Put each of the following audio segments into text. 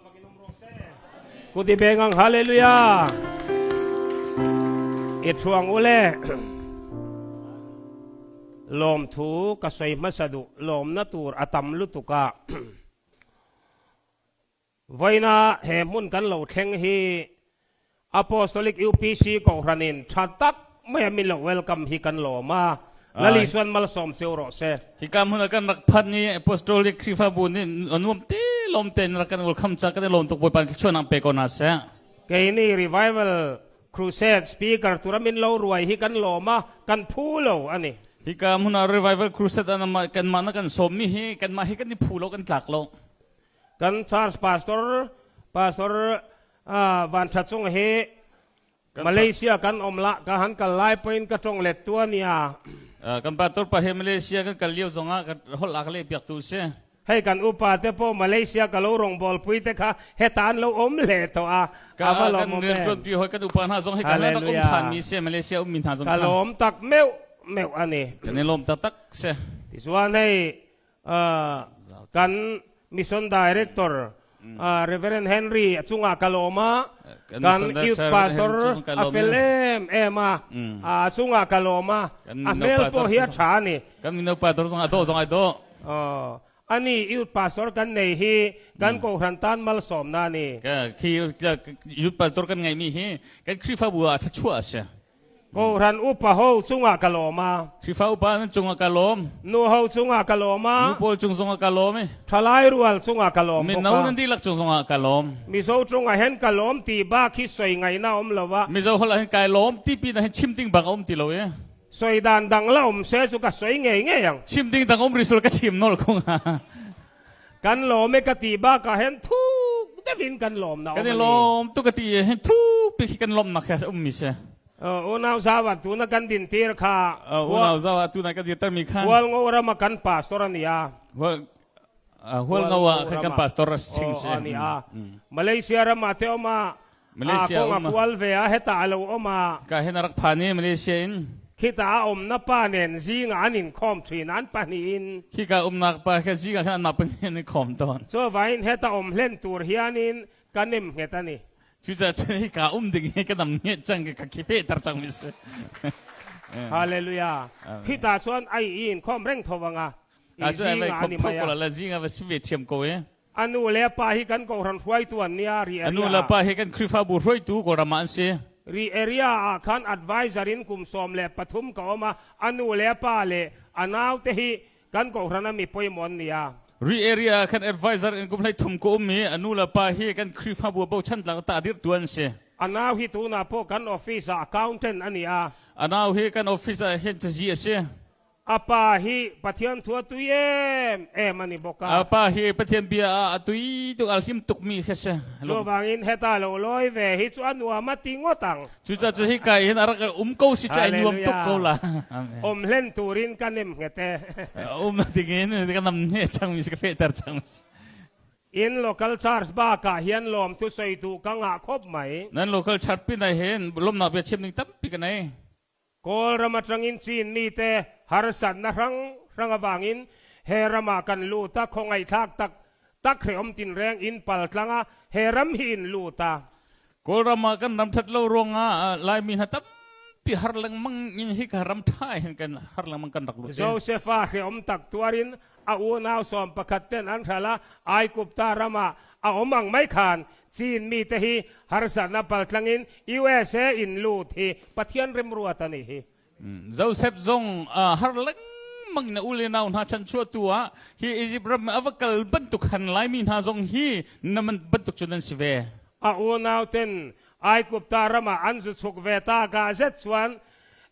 fakin um rawh seh. Kuti bengang hallelujah. I thuang ule. Lawm thu ka soi hmasa du lawm na tur atam lutuka. Voina he hmun kan lo thleng hi Apostolic UPC kohhranin tha tak mai a min lo welcome hi kan lawm a. Lal Isuan malsawm cheu rawh se. Hika hmun ah kan rak phanh i Apostolic Khrihfabu nih a nuam te lawm tein rak kan welcome ca kan i lawm tuk Bawipa nih thluachuahnak pe ko hna seh. Kei nih Revival Crusade speaker tur a min lo ruai hi kan lawm a, kan phu lo a ni. Hika hmun ah Revival Crusade ah kanmah na kan sawmmi hi kanmah hi kan i phu lo kan tlak lo. Kan church pastor pastor Van Tha Cung hi Malaysia kan om la ka han kal lai point ka tong let tu ania. Kan pastor pa he Malaysia kan kal lio zongah ka holh a ka leh piak tu si. Hei kan upa te po Malaysia ka lo rong bol pui te kha hetan lo om le to a. Ka kan rian pi hoi kan upa hna zong hi kan rak um than mi si Malaysia um mi hna zong ka lom tak meu meu ani. Kan i lom tak tak si. Ti chuan hei kan mission director Reverend Henry a chungah ka lawm a kan youth pastor a fel em em a a chungah ka lawm a a hmel pawh hi a tha ani kan mino pastor zong a dawh zong ai dawh ani youth pastor kan nei hi kan kohhran tan malsawmna ni khi youth pastor kan ngeimi hi kan Khrihfabu ah thluachuah a si Kohhran upa ho cungah ka lawm a. Khrihfa upa nan cungah ka lawm. Nu ho cungah ka lawm a. Nu pawl cung zongah ka lawm i. Ṭhalai rual cungah ka lawm Mino nan dihlak cung zongah ka lawm. Mizo cungah hin ka lawm ti bak hi soi ngaihna um lo a. Mizo holh ah hin kai lawm ti pin ah hin chim ding bak a um ti lo i. Soi dan dang la um se cu ka soi ngei ngei ang. Chim ding dang um ri sul ka chim nol kung ha. Kan lawm e ka ti bak ah hin thuk deuh in kan lawm na Kan i lawm tu ka ti hin thuk pi khi kan lawm nak he um mi si. Unau zawa tu na kan din tir kha. Unau zawa tu na kan dir ter mi kha. Hual ngo rama kan pastor ania. Hual hual ngo ah kan pastor ching si. Ania. Malaysia rama te oma Malaysia um. Kual ve a heta alo oma. Ka hen rak phani Malaysia in. Khita um na pa nen zing an in khom thin an pahnih in. Khika umnak pa kha zinga khan an ma pahnih in khom ton. Chu vain heta um hlen tur hianin kanim nget ani. Cucaah cun hika um ding hi ka nam nge cang ka khife tar cang mi si. Hallelujah. Hita chuan ai in khom reng thowanga. I zinga ani maya. La zinga va si ve thiam ko e. A nu le a pa hi kan kohhran hruaitu an nia ri area. A nu le pa hi kan Khrihfabu hruaitu Kawlram ah an si. Ri area ah khan advisor in kum 13 ka um a, a nu le a pa le a naute hi kan kohhran a mi pawimawh an nia. Ri area ah khan advisor in kum 13 ka um i a nu le pa hi kan Khrihfabu bochan tlak ta dirhtu an si. A nau hi tunah pawh kan office ah accountant a ni a. A nau hi kan office ah hin cazi a si. A pa hi Pathian thu a tui em em a ni bawk a. A pa hi Pathian bia ah a tui tuk a hlim tukmi khi si. Chuvangin heta lo lawi ve hi cu a nuam a ti ngawt ang. Cucaah cu hika hin a rak um ko si cu ai nuam tuk ko la. Um hlen turin ka nem hnget e. Um dingin ka nam hne cang mi si ka fehter cang mi si. In local church bakah hian lawmthu soi duh ka ngah khawp mai. Nan local church pin ah hin lawmnak bia chim ding tampi ka nei. Kawlram aṭangin Chinmi te harsatnak hranghrang avangin he ram ah kan lut a, khawngaithlak tak tak hreawm tinreng in paltlang ah he ram hi in lut a. Kawlram ah kan ram ṭhat lo ruangah Laimi hna tampi har lengmang in hika ram ṭha hin kan har lengmang kan rak lut. Josefa hreawm tak tuar in a unau sawm pakhat ten an hral a, Aigupta ram ah a um ang mai khan Chinmi te hi harsatnak paltlang in USA in lut hi Pathian remruat ani hi. Joseph zong har lengmang na u le nau hna chanchuah tu ah hi Egypt ram a va kal bantuk han Laimi hna zong hi na man bantuk cu nan si ve. A unau ten Aigupta ram ah an zu chuk ve ta ka zet chuan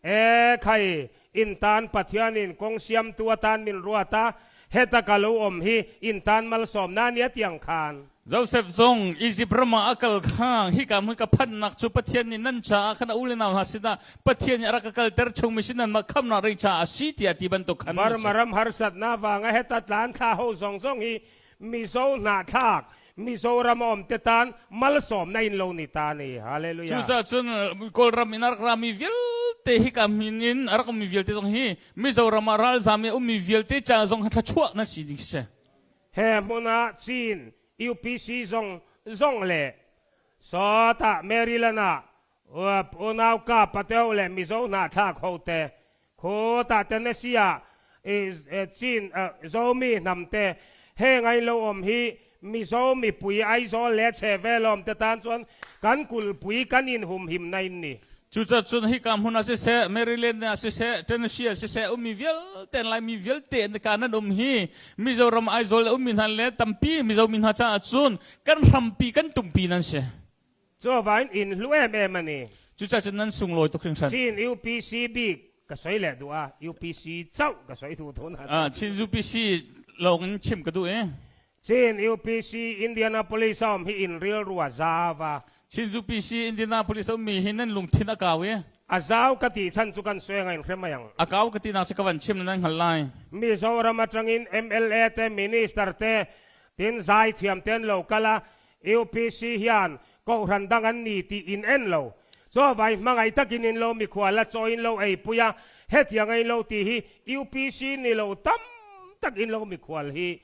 e khai in tan Pathian in kong siamtu atan min ruata heta ka lo om hi in tan malsawm na nia tiang khan. Joseph zong Izipt ram ah a kal kha hika hmun ka phannak cu Pathian nih nan caah khan a u le nau hna sinah Pathian nih a rak ka kalter chungmi si nanmah khamnak ring caah a si tiah ti bantuk khan Burma ram harsatnak vanga heta tlan thla ho zong zong hi Mizo hnahthlak Mizoram a um te tan malsawm na in lo ni ta ni. Hallelujah. Cucaah cun Kawlram in a rak rami vialte hika min in a rak ummi vialte zong hi Mizoram ah ralzam i a ummi vialte ca zong thluachuah na si ding si. He hmun ah Chin UPC zong zawng leh sawtah Maryland ah unau ka pateu le Mizo hnahthlak hote khutah Tennessee ah Chin Zomi hnamte he ngai lo awm hi Mizo mipui Aizawl le chhehvel awm te tan chuan kan kulhpui kan inhumhimna in ni. Cucacun hika hmun ah siseh, Maryland ah siseh, Tennessee ah siseh ummi vialte Laimi vialte an ka nan um hi Mizoram Aizawl a ummi hna le tampi Mizo mi hna caah cun kan hrampi kan tumpi nan si. Chuvangin in hlu em em a ni. Cucacun nan sunglawi tuk hringhran. Chin UPC bik ka soi leh duh a, UPC chauh ka soi duh tu na. Chin UPC lawng in chim ka duh i. Chin UPC Indianapolis a um hi in rilru a zau a. Chin UPC Indianapolis a ummi hi nan lungthin a kau i. A zau ka ti chan cu kan soi ngain hrem mai ang. A kau ka ti nak cu ka van chim nan hngal lai. Mizoram atangin MLA te minister te tin zaithiam ten lo kal a UPC hian kohhran dang an ni tih in en lo. Chawvai hmangaih takin in lo mikhual a chaw in lo ei pui a, hetiang a in lo tih hi UPC ni lo tam tak in lo mikhual hi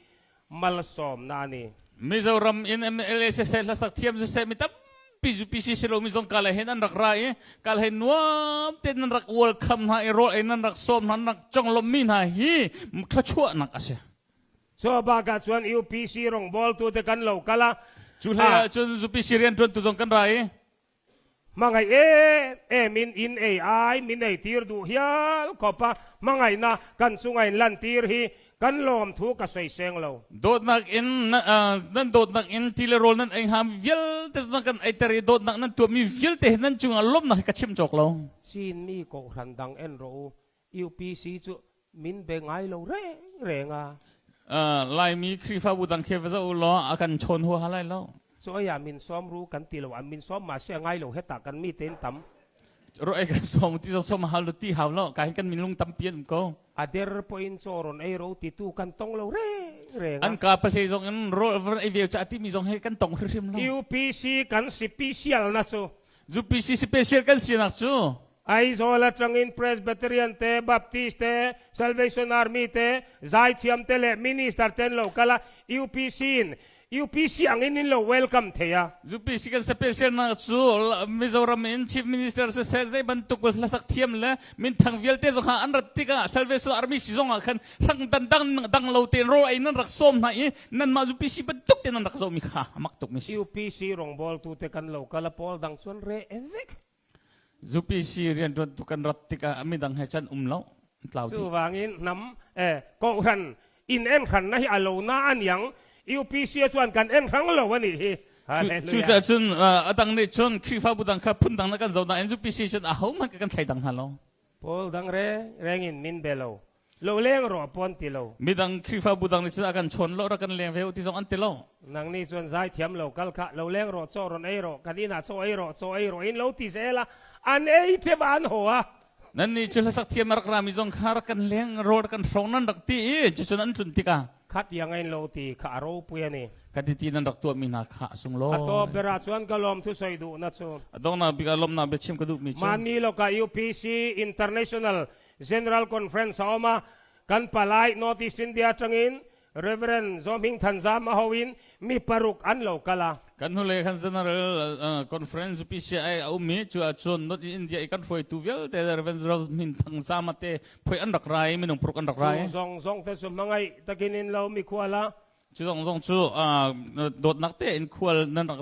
malsawmna a ni. Mizoram in MLA siseh hlasak thiam siseh mi tampi UPC si lomi zong kal hin an rak ra i kal he nuam tein nan rak welcome hna i rawl ei nan rak sawm hna nan rak conglawmhmi hna hi thluachuahnak a si. Cu bak ah cun UPC rawngbawltu te kan lo kal a. Cu hlei ah cun UPC rianṭuantu zong kan ra i. Hmangaih em em in in ei ai min ei tir duh hial khawp a hmangaihnak kan cungah in lantir hi kan lawmthu ka soiseng lo. Dawtnak in nan dawtnak in ti le rawl nan ei hnga vialte nan kan eiter i dawtnak nan tuahmi vialte hi nan cungah lawmnak hi ka chim cawk lo. Chinmi kawhhran dang en rawh u. UPC cu min be ngai lo reng reng a. Laimi Khrihfabu dang khi va zoh u law a kan chawn huaha lai lo. Cu ai ah min sawm ru kan ti lo an min sawm ma se ngai lo heta kan mi tein tam. Ro ai kan sawm ti zong sawm hau lo ti hau lo ka hin kan min lung tampi an um ko. A der po in chaw ron ei ro ti tu kan tong lo reng reng a. An ka pahle zong in ro ei ve cha ti mi zong he kan tong hrimhrim lo. UPC kan special na cu. UPC special kan sinak cu. Aizawl atangin Presbyterian te, Baptist te, Salvation Army te, zaithiam te le minister ten lo kal a UPC in UPC angin in lo welcome thei a. UPC kan special nak cu Mizoram in Chief Minister siseh zei bantuk hlasak thiam le minthang vialte zong kha an rat tikah Salvation Army si zong ah khan hrang dan dang dang lo tein rawl ei nan rak sawm hna i nanmah UPC bantuk te nan rak zohmi kha mak tuk mi si. UPC rawngbawltu te kan lo kal a pawl dang chuan re vek. UPC rianṭuantu kan rat tikah midang he chan um lo tlau dih. Chuvangin hnam kohhran in en hran na hi a lo na aniang UPC chuan kan en hrang lo ani hi. Cucaah cun a dang nih cun Khrihfabu dang kha phun dang na kan zoh nain UPC cun ahohmanh kan thlei dang hna lo. Paul dang reng reng in min be lo. Lo leng rawh pawn ti lo. Midang Khrihfabu dang nih cun a kan chawn lo, rak kan leng ve u ti zong an ti lo. Nang nih cun zaithiam lo kal kha lo leng rawh chaw ron ei rawh kan inn ah chaw ei rawh chaw ei rawh in lo ti zel a an ei ṭhep an haw a. Nan nih cu hlasak thiam a rak rami zong kha rak kan leng rawl rak kan hrawng nan rak ti i cucun an tlun tikah Khat iang in lo ti kha a ropui a ni. Kan ti ti nan rak tuahmi hna kha a sunglawi. A to ber ah cun ka lawm thu soi duh na cu. A donghnak bik ah lawmnak biachim ka duhmi cu. Mah ni lawkah UPC International General Conference a um a kan palai North East India atangin Reverend Zawhming Thanzam a ho in mi paruk an lo kal a. Kan hnulei khan General Conference PCI a um i cu ahcun North East India i kan hruaitu vialte Reverend Zawhming Thangzam te phoi an rak ra i minung paruk an rak ra i. Cu zong zong te cu hmangaih takin in lo mi khual a. Cu zong zong cu dawtnak te in khual nan rak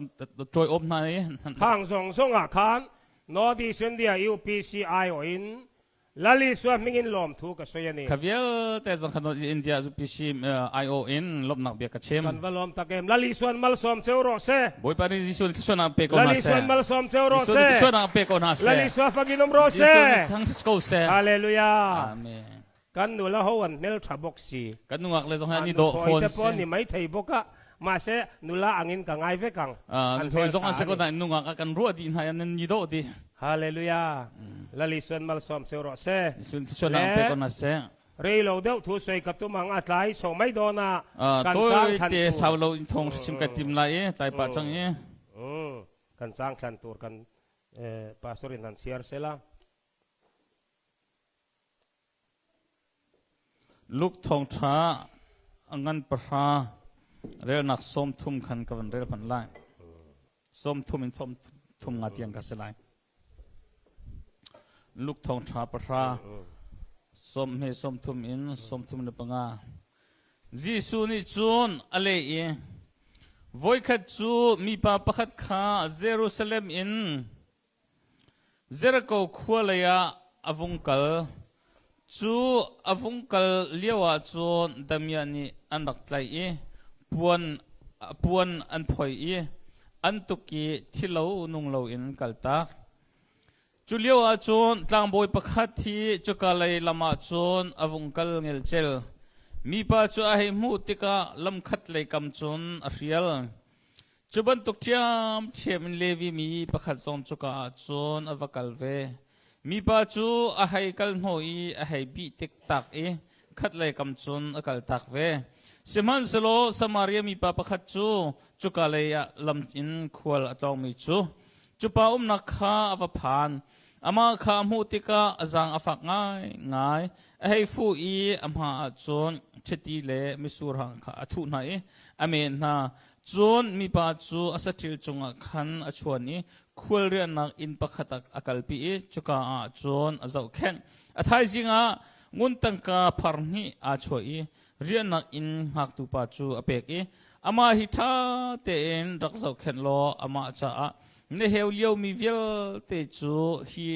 ṭawi awm hna i. Khang zong zong ah khan North East India UPC aiawh in Lal Isua hming in lawmthu ka soi a ni. Kha vialte zong kha North India UPC IO in lawmhnak bia ka chim. Kan va lawm tak em. Lal Isuan malsawm cheu rawh seh. Bawipa nih Jesuh nih thluachuahnak pe ko hna Lal seh. Isuan malsawm cheu rawh Jesuh nih seh. thluachuahnak pe ko hna Lal seh. Isua fakin um rawh Jesuh seh. nih thangṭhat ko seh. Hallelujah. Amen. Kan nula ho an hmel ṭha bawk si. Kan nungak le zong hi an i An dawh nuthlawi fawn te si. pawh ni mai thei bawk ah mahse nula angin ka ngai vek ang. Ah, An nuthlawi hmel zong ṭha an si ko a ni. nain nungak ah kan ruah dih hna i nan i dawh dih. Hallelujah. Lal Isuan malsawm cheu rawh seh. Jesuh nih thluachuahnak pe ko hna seh. Rei lo deuh thu soi ka tum ang a tlai so mai dawn ah Ah, kan cang tawi thlan te tur. sau lo in thong chim ka tim lai i tlai pah cang i. Kan cang thlan tur kan pastor in han siar sela. Luke thawngṭha a ngan pahra relnak 30 khan ka van rel hmanh lai. 30 in 35 tiang ka si lai. Luke thawngṭha pahra sawmhnih 30 in 35. Jesuh nih cun a leh i, Voikhat cu mipa pakhat kha Jerusalem in Jericho khua leiah a vung kal. Cu a vung kal lioah cun damiah nih an rak tlaih i puan, puan an phoih i an tuk i thilo nung loin an kaltak. Cu lioah cun tlangbawi pakhat hi cuka lei lam ah cun a vung kal ngelcel. Mipa cu a hei hmuh tikah lamkhat lei kam cun a hrial. Cu bantuk ṭhiamṭhiam in Levi mi pakhat zong cuka ah cun a va kal ve. Mipa cu a hei kal hnawh i a hei bih tiktak i khatlei kam cun a kaltak ve. Sihmanhsehlaw Samaria mipa pakhat cu cuka lei ah lam in khual a tlawngmi cu cu pa umnak kha a va phan. Amah kha a hmuh tikah a zaang a fak ngaingai. A hei fuh i a hma ah cun chiti le mitsur hang kha a thuh hna i a men hna. Cun mipa cu a saṭil cungah khan a chuan i khualriahnak inn pakhat ah a kalpi i cuka ah cun a zohkhenh. A thaizing ah ngun tangka phar hnih aa chuah i riahnak inn hngaktu pa cu a pek i amah hi ṭha tein rak zohkhenh law amah caah na heu liomi vialte cu hi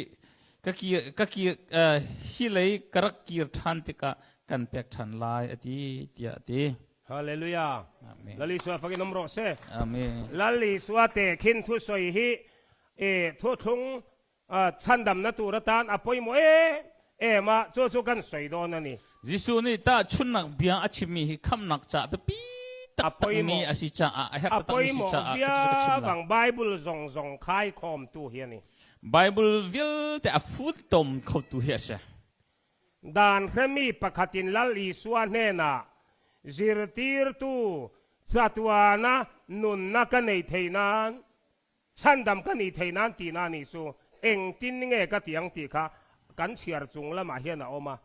ka kir ka kir hi lei ka rak kir ṭhan tikah kan pek ṭhan lai a ti tiah a ti. Hallelujah. Amen. Lal Isua fakin um rawh seh. Amen. Lal Isua te khin thu soi hi e thu thlung chhandam na tur atan a pawimawh em em a chu chu kan soi dawn ani. Jesuh nih tahchunhnak bia a chimmi hi khamnak ca biapi taktakmi a si caah a herh taktakmi si caah ka cu ka chim la. Bang Bible zong zong khai khawm tu hi ani. Bible vialte a funtom khotu hi a si. Dan hremi pakhatin Lal Isua hnenah zirtirtu chatuana nunna ka nei thei nan, chhandam ka ni thei nan ti na nih cu engtin nge ka ti ang ti kha kan chhiar chung lamah hian a awm a.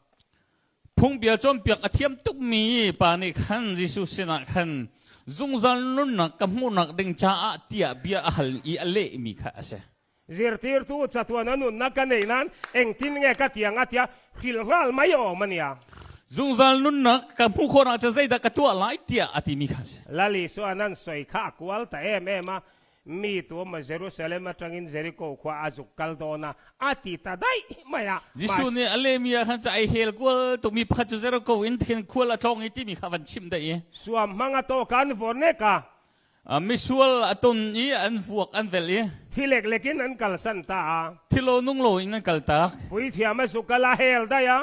Phungbia cawnpiak a thiam tukmi pa nih khan Jesuh sinah khan zungzal nunnak ka hmuhnak ding caah tiah bia a hal i a lehmi kha a si. Zirtirtu chatuan a nunnak ka nei nain engtin nge ka tiang a tiah hrilh hngal mai awm a nia. Zungzal nunnak ka hmuh khawh nakcha zeidah ka tuah lai tiah a timi kha a si. Lal Isua nan soi kha a kual ta em em a, mi tu ma Jerusalem atangin Jericho khua a zuk kal dawn a, a ti ta daih mai a. Jesuh nih a lehmi ah khan ca ai hel kual tukmi pakhat cu Jericho in khin khual a tlawng i timi kha van chimh daih i. Suam hmang a tawk an vor nek a. Misual a ton i an vuak an velh i thi leklek in an kalsan ta a. Thilo nung lo in an kaltak. Puithiam a sukal a hel dai a.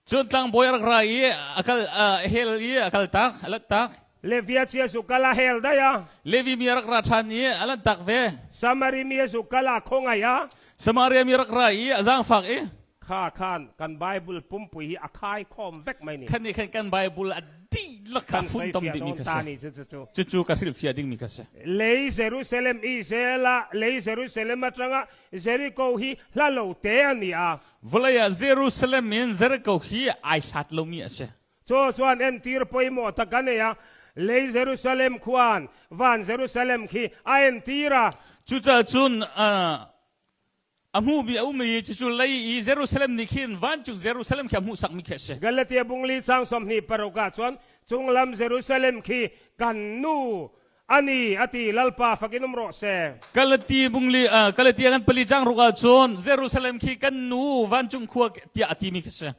Cun tlangbawi a rak ra i a kal a hel i a kaltak a lanhtak. Levia chia sukal a hel dai a. Levi mi a rak ra ṭhan i a lanhtak ve. Samari mi a sukal a khongai a. Samaria mi a rak ra i a zaangfak i. Kha khan kan Bible pumpui hi a khai khawm vek mai ni. Khan nih khan kan Bible a dihlak kha Kan funtom soifiah dihmi dawn kha ta si. ni cu cucu. Cucu ka hrilhfiah dingmi kha si. Lei Jerusalem Israel ah lei Jerusalem atanga Jericho hi hla lo te ani a. Vawlei ah Jerusalem in Jericho hi ai hlat lomi a si. Chu chuan entir pawimawh tak a nei a, lei Jerusalem khuan van Jerusalem khi a entir a. Cucaah cun a hmuhmi a um i cucu lei i Jerusalem nih khin vancung Jerusalem khi a hmuhsakmi khi a si. Galatia bungli chang 26 ah cun chunglam Jerusalem khi kan nu ani a ti Lalpa fakin um rawh seh. Galati bungli Galatia kan pali chang ruk ah cun Jerusalem khi kan nu vancung khua tiah a timi khi a si.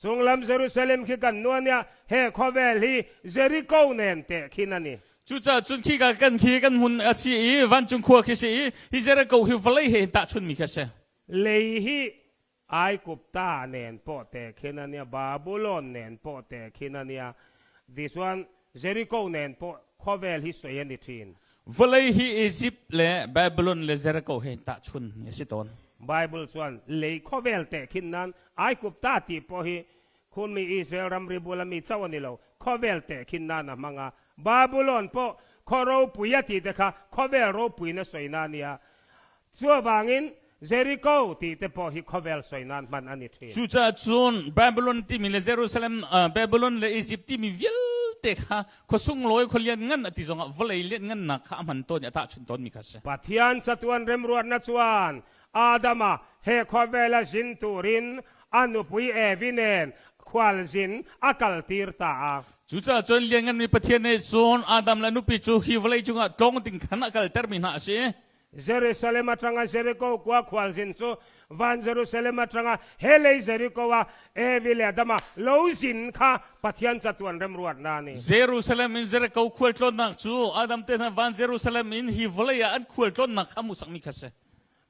Chunglam Jerusalem khi kan nu ania he khawvel hi Jericho nen te khin ani. Cucaah cun khika kan khi kan hmun a si i vancung khua khi si i hi Jericho hi vawlei he hin tahchunmi khi a si. Lei hi Aigupta nen pawh te khin ania Babylon nen pawh te khin ania tichuan Jericho nen pawh khawvel hi soi ani thin. Vawlei hi Egypt le Babylon le Jericho he hin tahchun a si tawn. Bible chuan lei khawvel te khin nan Aigupta ti pawh hi khunmi Israel ramri bula mi chauh a ni lo, khawvel tehkhin nan a hmang a. Babylon pawh khaw ropui a ti te kha khawvel ropuina sawi na a nia. Chuvangin Jericho ti te pawh hi khawvel sawi nan hman a ni thin. Cucaah cun Babylon timi le Jerusalem, Babylon le Egypt timi vialte vialte kha khua sunglawi khua lianngan a ti zongah vawlei lianngannak kha a hman tawn i a tahchunh tawnmi kha a si. Pathian chatuan remruatnak chuan Adama he khawvel a zin turin a nupui Evi nen khualzin a kaltir ta a. Cucaah cun liannganmi Pathian nih cun Adam le nupi cu hi vawlei cungah tlawng ding khan a kaltermi hna a si. Jerusalem atanga Jericho khua khualzin cu van Jerusalem atanga helei Jericho ah Evi le Adama lo zin kha Pathian chatuan remruatnak nih. Jerusalem in Jericho khualtlawnnak cu Adam te hna van Jerusalem in hi vawlei ah an khualtlawnnak kha hmuhsakmi kha si.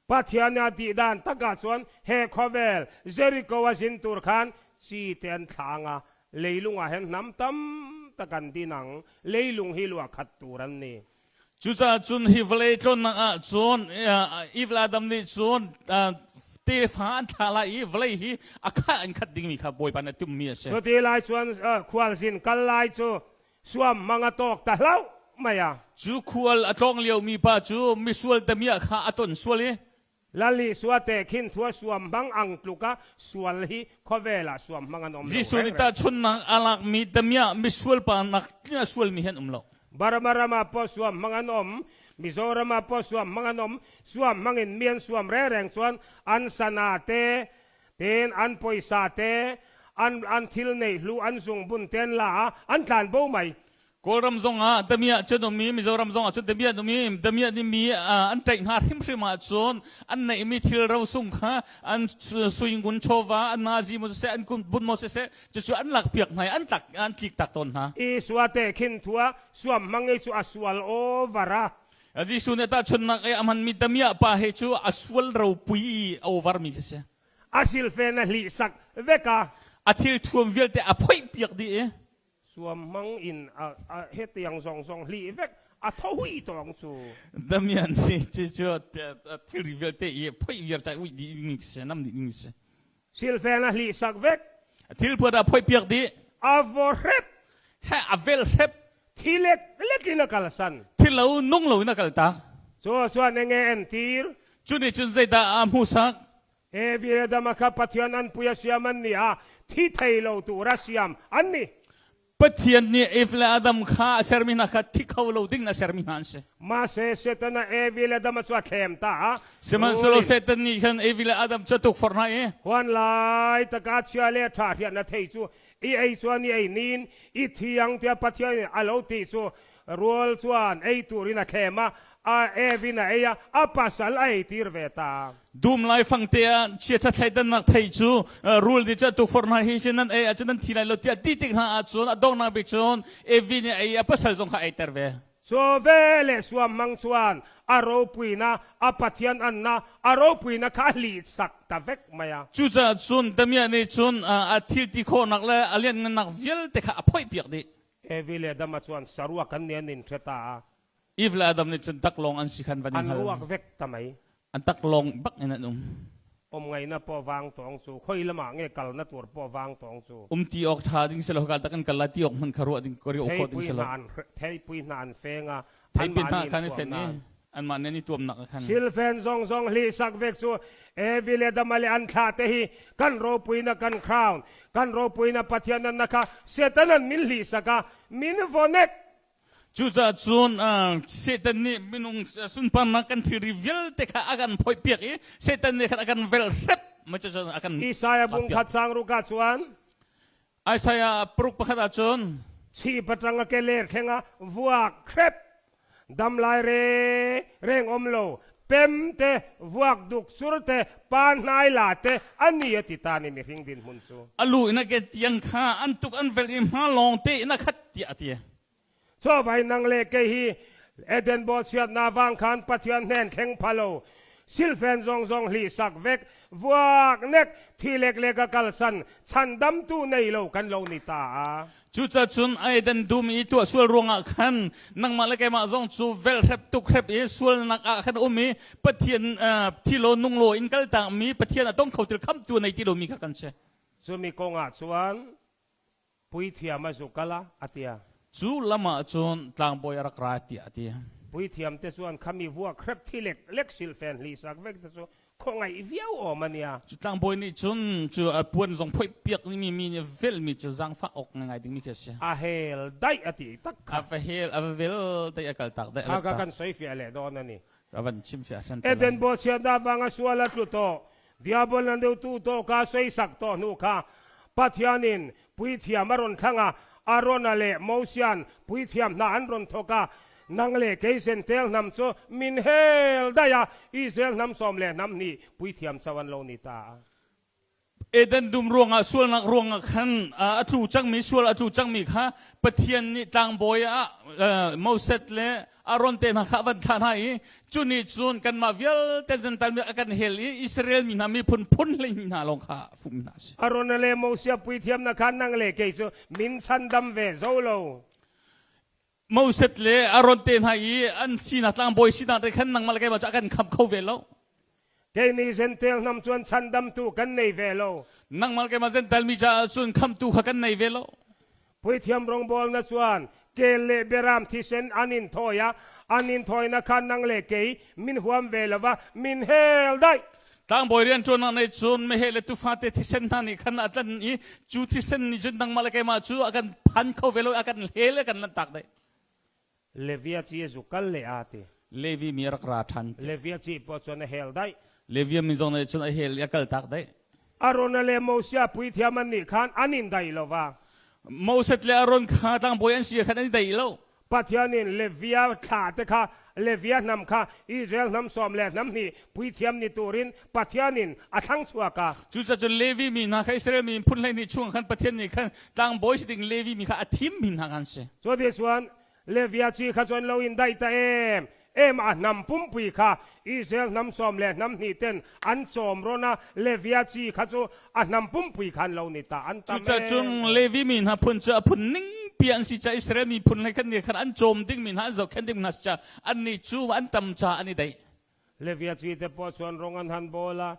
Pathian a tih dan tak ahcun he khawvel Jericho a zin tur khan chi te an thla nga leilung ah hin hnam tam tak an din ang leilung hi lua khat tur an ni. Cucaah cun hi vawlei tlawnnak ah cun Eve le Adam nih cun tefa an thlah lai i vawlei hi a khah in khat dingmi kha Bawipa nih a timhmi a si. Cuti lai cun khualzin kal lai cu suam mang a tawk ta hlau mai a. Cu khual a tlawng liomi pa cu misual damiah kha a ton sual i Lal Isua te khin thua suam hmang ang tluka sual hi khawvel ah suam hmang an um lo. Jesuh nih tahchunhnak a lakmi damiah misual pa nak a sualmi hi an um lo. Burma ram ah pawh suam hmang an um, Mizoram ah pawh suam hmang an um, suam hmang in mi an suam rereng chuan an sana te, ten an poisa te, an an thil nei hlu an zungbun ten la an tlan bo mai. Kawlram zongah damiah cun um i Mizoram zongah cun damiah um i damiah nih mi an tlaih hna hrimhrim ahcun an neihmi thil rosung kha an suingun chawva an nazi maw siseh an bun maw siseh cucu an lakpiak hna i an tlak an tlik tak tawn hna. Isua te khin thua suam hmang i cu a sual over a. Jesuh nih tahchunhnak i a hmanmi damiah pa he cu a sual ropui i a over mi khi si. A silfen a hlih sak vek a. A thil thuam vialte a phoih piak dih i Suam hmang in a hetiang zong zong hlih vek a tho hui tawng cu. Damian nih cucu thilri vialte i phoih viar cai uih dih ding si nam dih ding si. Silfen a hlih sak vek. Thil puat a phoih piak dih. A vo hrep. He a vel hrep. Thi lek lek in a kal san. Thi lo nung lo in a kal tak. Cu chuan enge entir. Cu nih cun zeidah a hmuhsak? Evi le Adama kha Pathian an pui a siam an ni a, thi thei lo tur a siam an ni. Pathian nih Eve le Adam kha a sermi hna kha thi kho lo ding in a sermi hna an si. Mahse Satan a Evi le Adam cu a thlem ta a. Sihmanhsehlaw Satan nih khan Evi le Adam cu a tukforh hna i Huan lai taka chia le ṭha hriat na thei cu i ei chuan i ei nin i thiang tiah Pathian in a lo ti cu Rual chuan ei turin a thlem a, a evin a ei a, a pasal a ei tir ve ta. Dum laifang te ah chiaṭha thleidannak thei cu rul nih cun a tukforh hna hi nan ei ahcun nan thi lai lo tiah ti tik hna ahcun a donghnak bik cun Evi nih a ei a pasal zong kha a eiter ve. Cu ve le suammang chuan a ropuina a Pathian anna a ropuina kha a hlih sak ta vek mai a. Cucaah cun damiah nih cun a thil ti khawhnak le a lianngannak vialte kha a phoihpiak dih. Evi le Adama chuan saruak an nih an in hre ta a. Eve le Adam nih cun taklawng an si khan van in hal. An ruak vek ta mai. An taklawng bak in an um. Om ngaina po vang tawng cu khoi lama nge kal na tur po vang tawng cu. Um ti ok tha ding selo kal tak an kal la ti ok man kha ruah ding kori ok ding selo. Theipui hna an fenga. Theipui hna khan i fen i anmah nih an i tuamnak ah khan. Silfen zong zong hlih sak vek cu Evi le Adama le an thla te hi kan ropuina kan crown kan ropuina Pathian an na kha Satan an min hlih sak a min vonek. Cucaah cun Satan nih minung sunparnak kan thilri vialte kha a kan phoih piak i Satan nih khan a kan velh hrep ma cu a kan Isaiah bung khat sang ruka chuan Isaiah paruk pakhat ahcun Chi patang a ke ler thleng ah vuak hrep dam lai re reng om lo pem te vuak duk sur te pa hnai la te ani a ti ta ni mihring din hmun cu alu in a ke tiang kha an tuk an vel i hma lawng te in a khat tiah a ti. Chawvai nang le kei hi Eden bo chiatnak vang khan Pathian hnen thleng phalo silfen zong zong hlih sak vek vuak nek thi lek lek a kalsan chandamtu nei lo kan lo ni ta a. Cucacun Eden dum i tuah sual ruangah khan nangmah le keimah zong cu velhrep tuk hrep i sualnak ah khan um i Pathian thi lo nung lo in kaltak mi Pathian a tong kho til khamtu nei ti lomi kha kan si. Cumi kongah chuan Puithiam a zu kal a, a ti. Cu lam ah cun tlangbawi a rak ra tiah a ti. Puithiam te chuan khami vuak hrep thi lek lek silfen hlihsak vek te cu Khawngaih viau awm a nia. Cu tlangbawi nih cun cu a puan zong phoih piak mi mi nih velmi cu zaangfah awk ngai dingmi khi a si. A hel daih a ti tak kha. A va hel a va vel daih a kal tak daih. Kha kan soi fiah leh dawn a ni. A van chim fiah hran. Eden bo chiatnak vang a sual a tlu tawh. Diabol nan deuh tu to ka soisak to hnu kha Pathian in puithiam a ron thlang a Arona le Mosian puithiam hna an ron thawk a nang le kei zentel hnam cu min hel daih a Israel hnam sawm le hnam hnih puithiam cho an lo ni ta. Eden dum ruangah sualnak ruangah khan a tlu cangmi sual a tlu cangmi kha Pathian nih tlangbawi ah Moses le Aaron te hna kha a van thlah hna i cu nih cun kanmah vialte Gentile mi a kan hel i Israel mi hna miphun phun 12 hna lawng kha fuhmi hna a si. Aaron le Moses puithiamnak kha nang le kei cu min chandam ve zo lo. Moses le Aaron te hna i an sinak tlangbawi sinak te khan nangmah le keimah cu a kan khamh kho ve lo. Kei nih Gentile hnam cun chandamtu kan nei ve lo. Nangmah le keimah Gentile mi caah cun khamhtu kha kan nei ve lo. Puithiam rawngbawlnak chuan kel le beram thisen an in thawi a, an in thawinak kha nang le kei min huam ve lo va min hel daih. Tlangbawi rianṭuannak nih cun meheh le tufa te thisen hna nih khan a tlan i cu thisen nih cun nangmah le keimah cu a kan phan kho ve lo i a kan hlel a kan lanhtak dih. Levia chi a zu kal le a ti. Levi mi a rak ra ṭhan. Levia chi pawh cun a hel daih. Levia mi zong nih cun a hel i a kaltak daih. Aaron le Moses puithiam an nih khan an in daih lo va. Moses le Aaron kha tlangbawi an si khan an i daih lo. Pathian in Levia thla te kha Levia hnam kha Israel hnam sawm le hnam hnih puithiam ni turin Pathian in a thlang chuak a. Cucaah cun Levi mi hna kha Israel mi phun 12 chung khan Pathian nih khan tlangbawi si ding Levi mi kha a thim mi hna khan si. Cuti cun Levia ci kha cun lo in daih ta em em a hnam pumpui kha Israel hnam sawm le hnam hnih ten an cawm ron a Levia ci kha cu a hnam pumpui khan lo ni ta an tam Cucaah cun Levi mi hna phun cu a phun ning pi an si caah Israel miphun hlei khan nih khan an cawm ding mi hna an zohkhenh ding hna si caah annih cu an tam caah an i daih. Levia ci te pawh chuan rong an han bawl a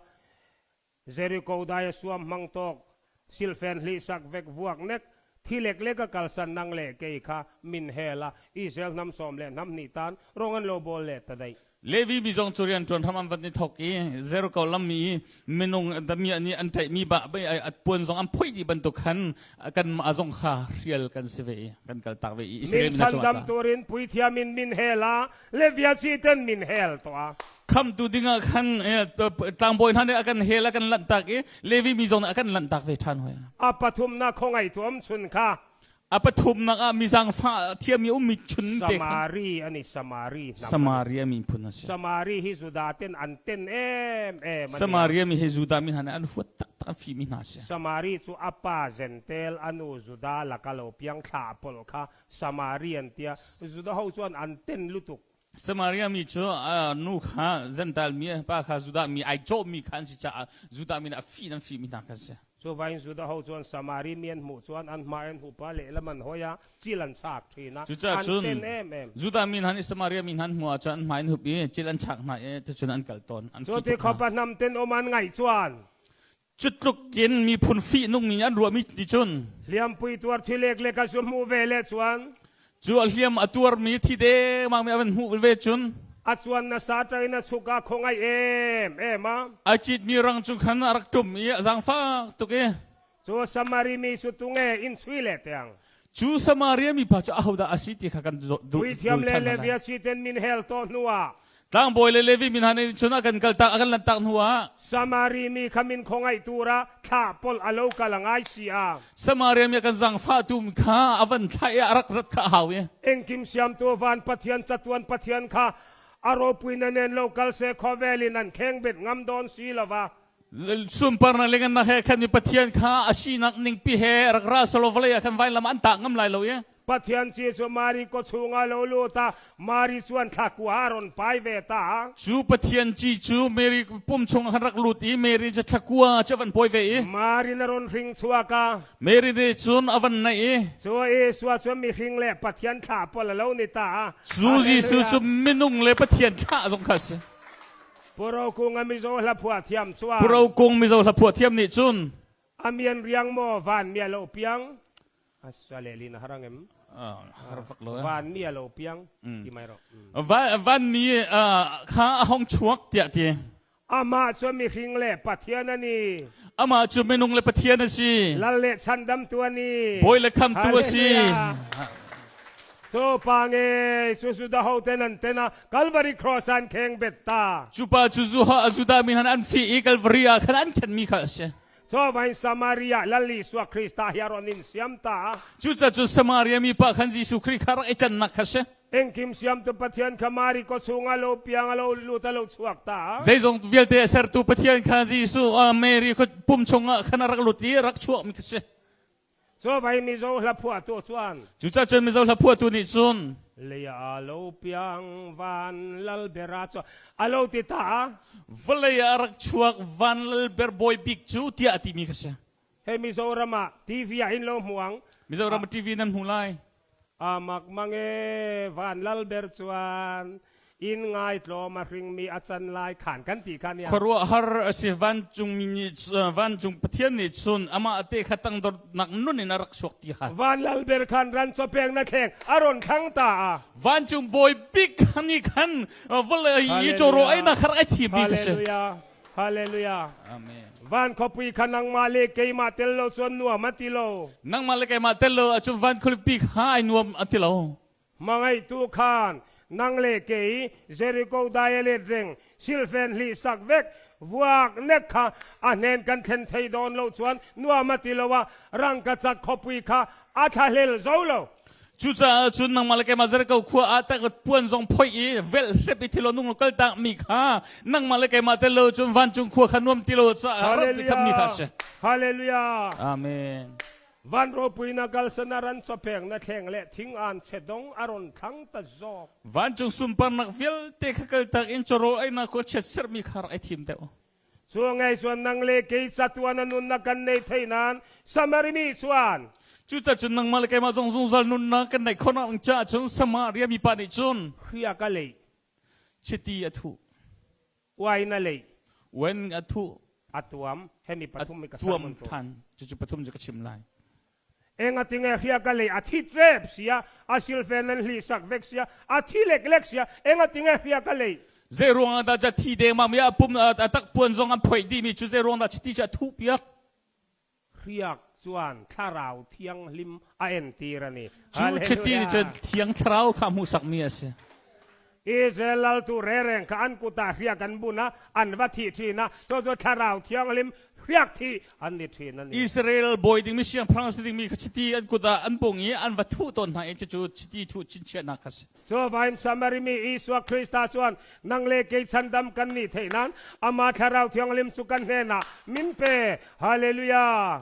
Jericho dai a suam hmang tawk silfen hlihsak vek vuak nek thi leklek a kalsan nang le kei kha min hel a Israel hnam sawm le hnam hnih tan rong an lo bawl le ta daih. Levi mi zong cu rian ṭuan hram an van i thawk i Jericho lam i minung damiah nih an ṭaihmi bah puan zong an phoih dih bantuk khan kanmah zong kha hrial kan si ve i kan kaltak ve i Israel Min chandam turin puithiam in min hel a Levia ci ten min hel tuah. Khamtu dingah khan tlangbawi hna nih a kan hel a kan lanhtak i Levi mi zong nih a kan lanhtak ve ṭhan hoi. A pathumnak khawngaih tuam chun kha A pathumnak ah mi zaangfah thiami ummi chun te kha Samari ani Samari hnam. Samaria mi phun a si. Samari hi Judah ten an ten em em ani. Samaria mi hi Judah mi hna nih an huat taktak an fimi hna a si. Samari cu a pa Gentel a nu Judah laka lo piang thla pol kha Samari an tia Judah ho chuan an ten lutuk. Samaria mi cu nu kha Gentile mi pa kha Judah mi ai cawhmi kha an si caah Judah mi nih a fih an fihmi hna kha si. Cu vain Judah ho chuan Samari mi an hmuh chuan an hma an hupa lehlam an hoi a cil an chak ṭhin a Cucaah an cun ten em em. Judah mi hna nih Samaria mi hna an hmuh ahcun an hmai an hup i cil an chak hna i tucun an kal tawn. An Cu fih ti tuk hna. khawpa hnam ten um an ngaih chuan Cu tluk in miphun fihnungmi an ruahmi ti cun hliampui tuar thi leklek a zu hmuh ve le chuan cu a hliam a tuarmi thi dengmang mi a van hmuh ve cun a chuan nasa ṭangin a chuk ah khawngaih em em a a citmi rang cu khan a rak ṭum i a zaangfak tuk i cu Samari mi cu tunge in chui le tiang cu Samaria mipa cu ahodah a si ti kha kan dul puithiam le ṭhan hna lai. Levia chi ten min hel tawh hnu ah Tlangbawi le Levi mi hna nih cun a kan kaltak a kan lanhtak hnu ah Samari mi kha min khawngaih tura thlah pol a lo kal a ngai si a Samaria mi a kan zaangfahtu kha a van thlah i a rak rat kha a hau i engkim siamtu van Pathian chatuan Pathian kha a ropui na nen lo kal se khawvel in an khengbet ngam dawn si lova sunparnak le ngannak he khan mi Pathian kha a sinak ningpi he rak ra selaw vawlei ah khan vailam an tah ngam lai lo i Pathian ci cu Mari kaw chungah lo lut a Mari chuan thla kua a ron pai ve ta. Cu Pathian ci cu Mary pum chungah khan rak lut i Mary cu thla kua cu a van pawi ve i Mari na ron hring chuak a. Mary nih cun a van naih i Cu Isua cu mihring le Pathian thlah pawl a lo ni ta. Cu Jesuh cu minung le Pathian thlah zong kha a si. Puro kung a mizaw hla phuah thiam chuan. Puro kung mizaw hla phuah thiam nih cun A mian riang maw van mi a lo piang. Aswalelin harangem. Har fak lo. Van mi a lo piang ti mai ro. Van mi kha a hong chuak tiah ti. Amah cu mihring le Pathian a ni. Amah cu minung le Pathian a si. Lal le chhandamtu a ni. Bawi le khamtu a si. Cu pa nge cu da ho ten an ten a Calvary cross an kheng bet ta. Cu pa cu Zuha Judah mi han an fi i Calvary ah khan an khen mi kha a si. Cu vain Samaria Lal Isua Krista hi a ron in siam ta. Cucaah cu Samaria mi pa khan Jesuh Khrih kha rak i cannak kha si. Engkim siamtu Pathian kha Mari ko chungah lo piang a lo lut a lo chuak ta. Zeizong vialte a sertu Pathian kha Jesuh Mary pum chungah khan a rak lut i rak chuakmi kha si. Cu vai Mizo hla phuahtu chuan. Cucaah cun Mizo hla phuahtu nih cun. Lei ah lo piang van lal bera cu a lo ti ta. Vawlei ah a rak chuak van lal ber bawi bik cu tiah a timi kha si. Hei Mizoram ah TV ah in lo hmu ang. Mizoram ah TV nan hmu lai. Amak mang e van lal ber chuan in ngai tlawm a hringmi a can lai khan kan ti kha nia. Khuaruahhar a si vancung mi nih vancung Pathian nih cun amah te kha tangdornak nun in a rak chuak ti kha. Van lal ber khan ran chawpek na thleng a ron thlang ta a. Vancung bawi bik nih khan vawlei i cawraw ei na kha rak ai thim mi kha si. Hallelujah. Hallelujah. Amen. Van khuapui kha nangmah le keimah tel lo cun nuam a ti lo. Nangmah le keimah tel lo ahcun van khualipi kha ai nuam a ti lo. Hmangaihtu khan nang le kei Jericho dialect reng silfen hlih sak vek vuak nek kha a hnen kan thlen thei dawn lo chuan nuam a ti lo a rangkachak khuapui kha a thlahlel zo lo. Cucaah cun nangmah le keimah Jericho khua ah tak puan zong phoih i velh hrep i thilo nung kal tak mi kha nangmah le keimah tel lo cun vancung khua kha nuam ti lo caah rak ti kham mi kha a si. Hallelujah. Amen. Van ropui na kalsana ran chawpek na thleng le thing an che dong a ron thlang ta zawk. Vancung sunparnak vialte kha kal tak in chawrawl einak khua chiat sermi kha rak i thim deuh. Cu ngei chuan nang le kei catuan a nunnak kan nei thei nain Samari mi chuan Cucaah cun nangmah le keimah zong zungzal nunnak kan neih khawhnak ding caah cun Samaria mipa nih cun hria ka lei chiti a thuh uain a lei wen a thuh a tuam hemi pathum mi ka tuam than cucu pathum cu ka chim lai Engatinge hria ka lei a thi trep sia, a silfen an hli sak vek sia, a thi lek lek sia, engatinge hria ka lei. Zei ruang ah dah ca thi dengmang mi a pum a tak puan zong an phoih dih mi cu zei ruang dah chiti cu a thuh piak. Hriak chuan thlarau thianghlim a entir a ni. Cu chiti nih cun thiang thlarau kha hmuhsak mi a si. Israel lal tu rereng kha an kut ah hriak an bun a, an va thih ṭhin a, cucu thlarau thianghlim hriak thih an ni ṭhin a ni. Israel bawi dingmi siangpahrang si dingmi kha chiti an kut ah an bung i an va thuh tawn hna i cucu chiti thuh chinchiahnak kha si. Cuvain Samari mi Isua Krista chuan nang le kei chandam kan nih theih nan amah thlarau thianghlim cu kan hnenah min pe. Hallelujah.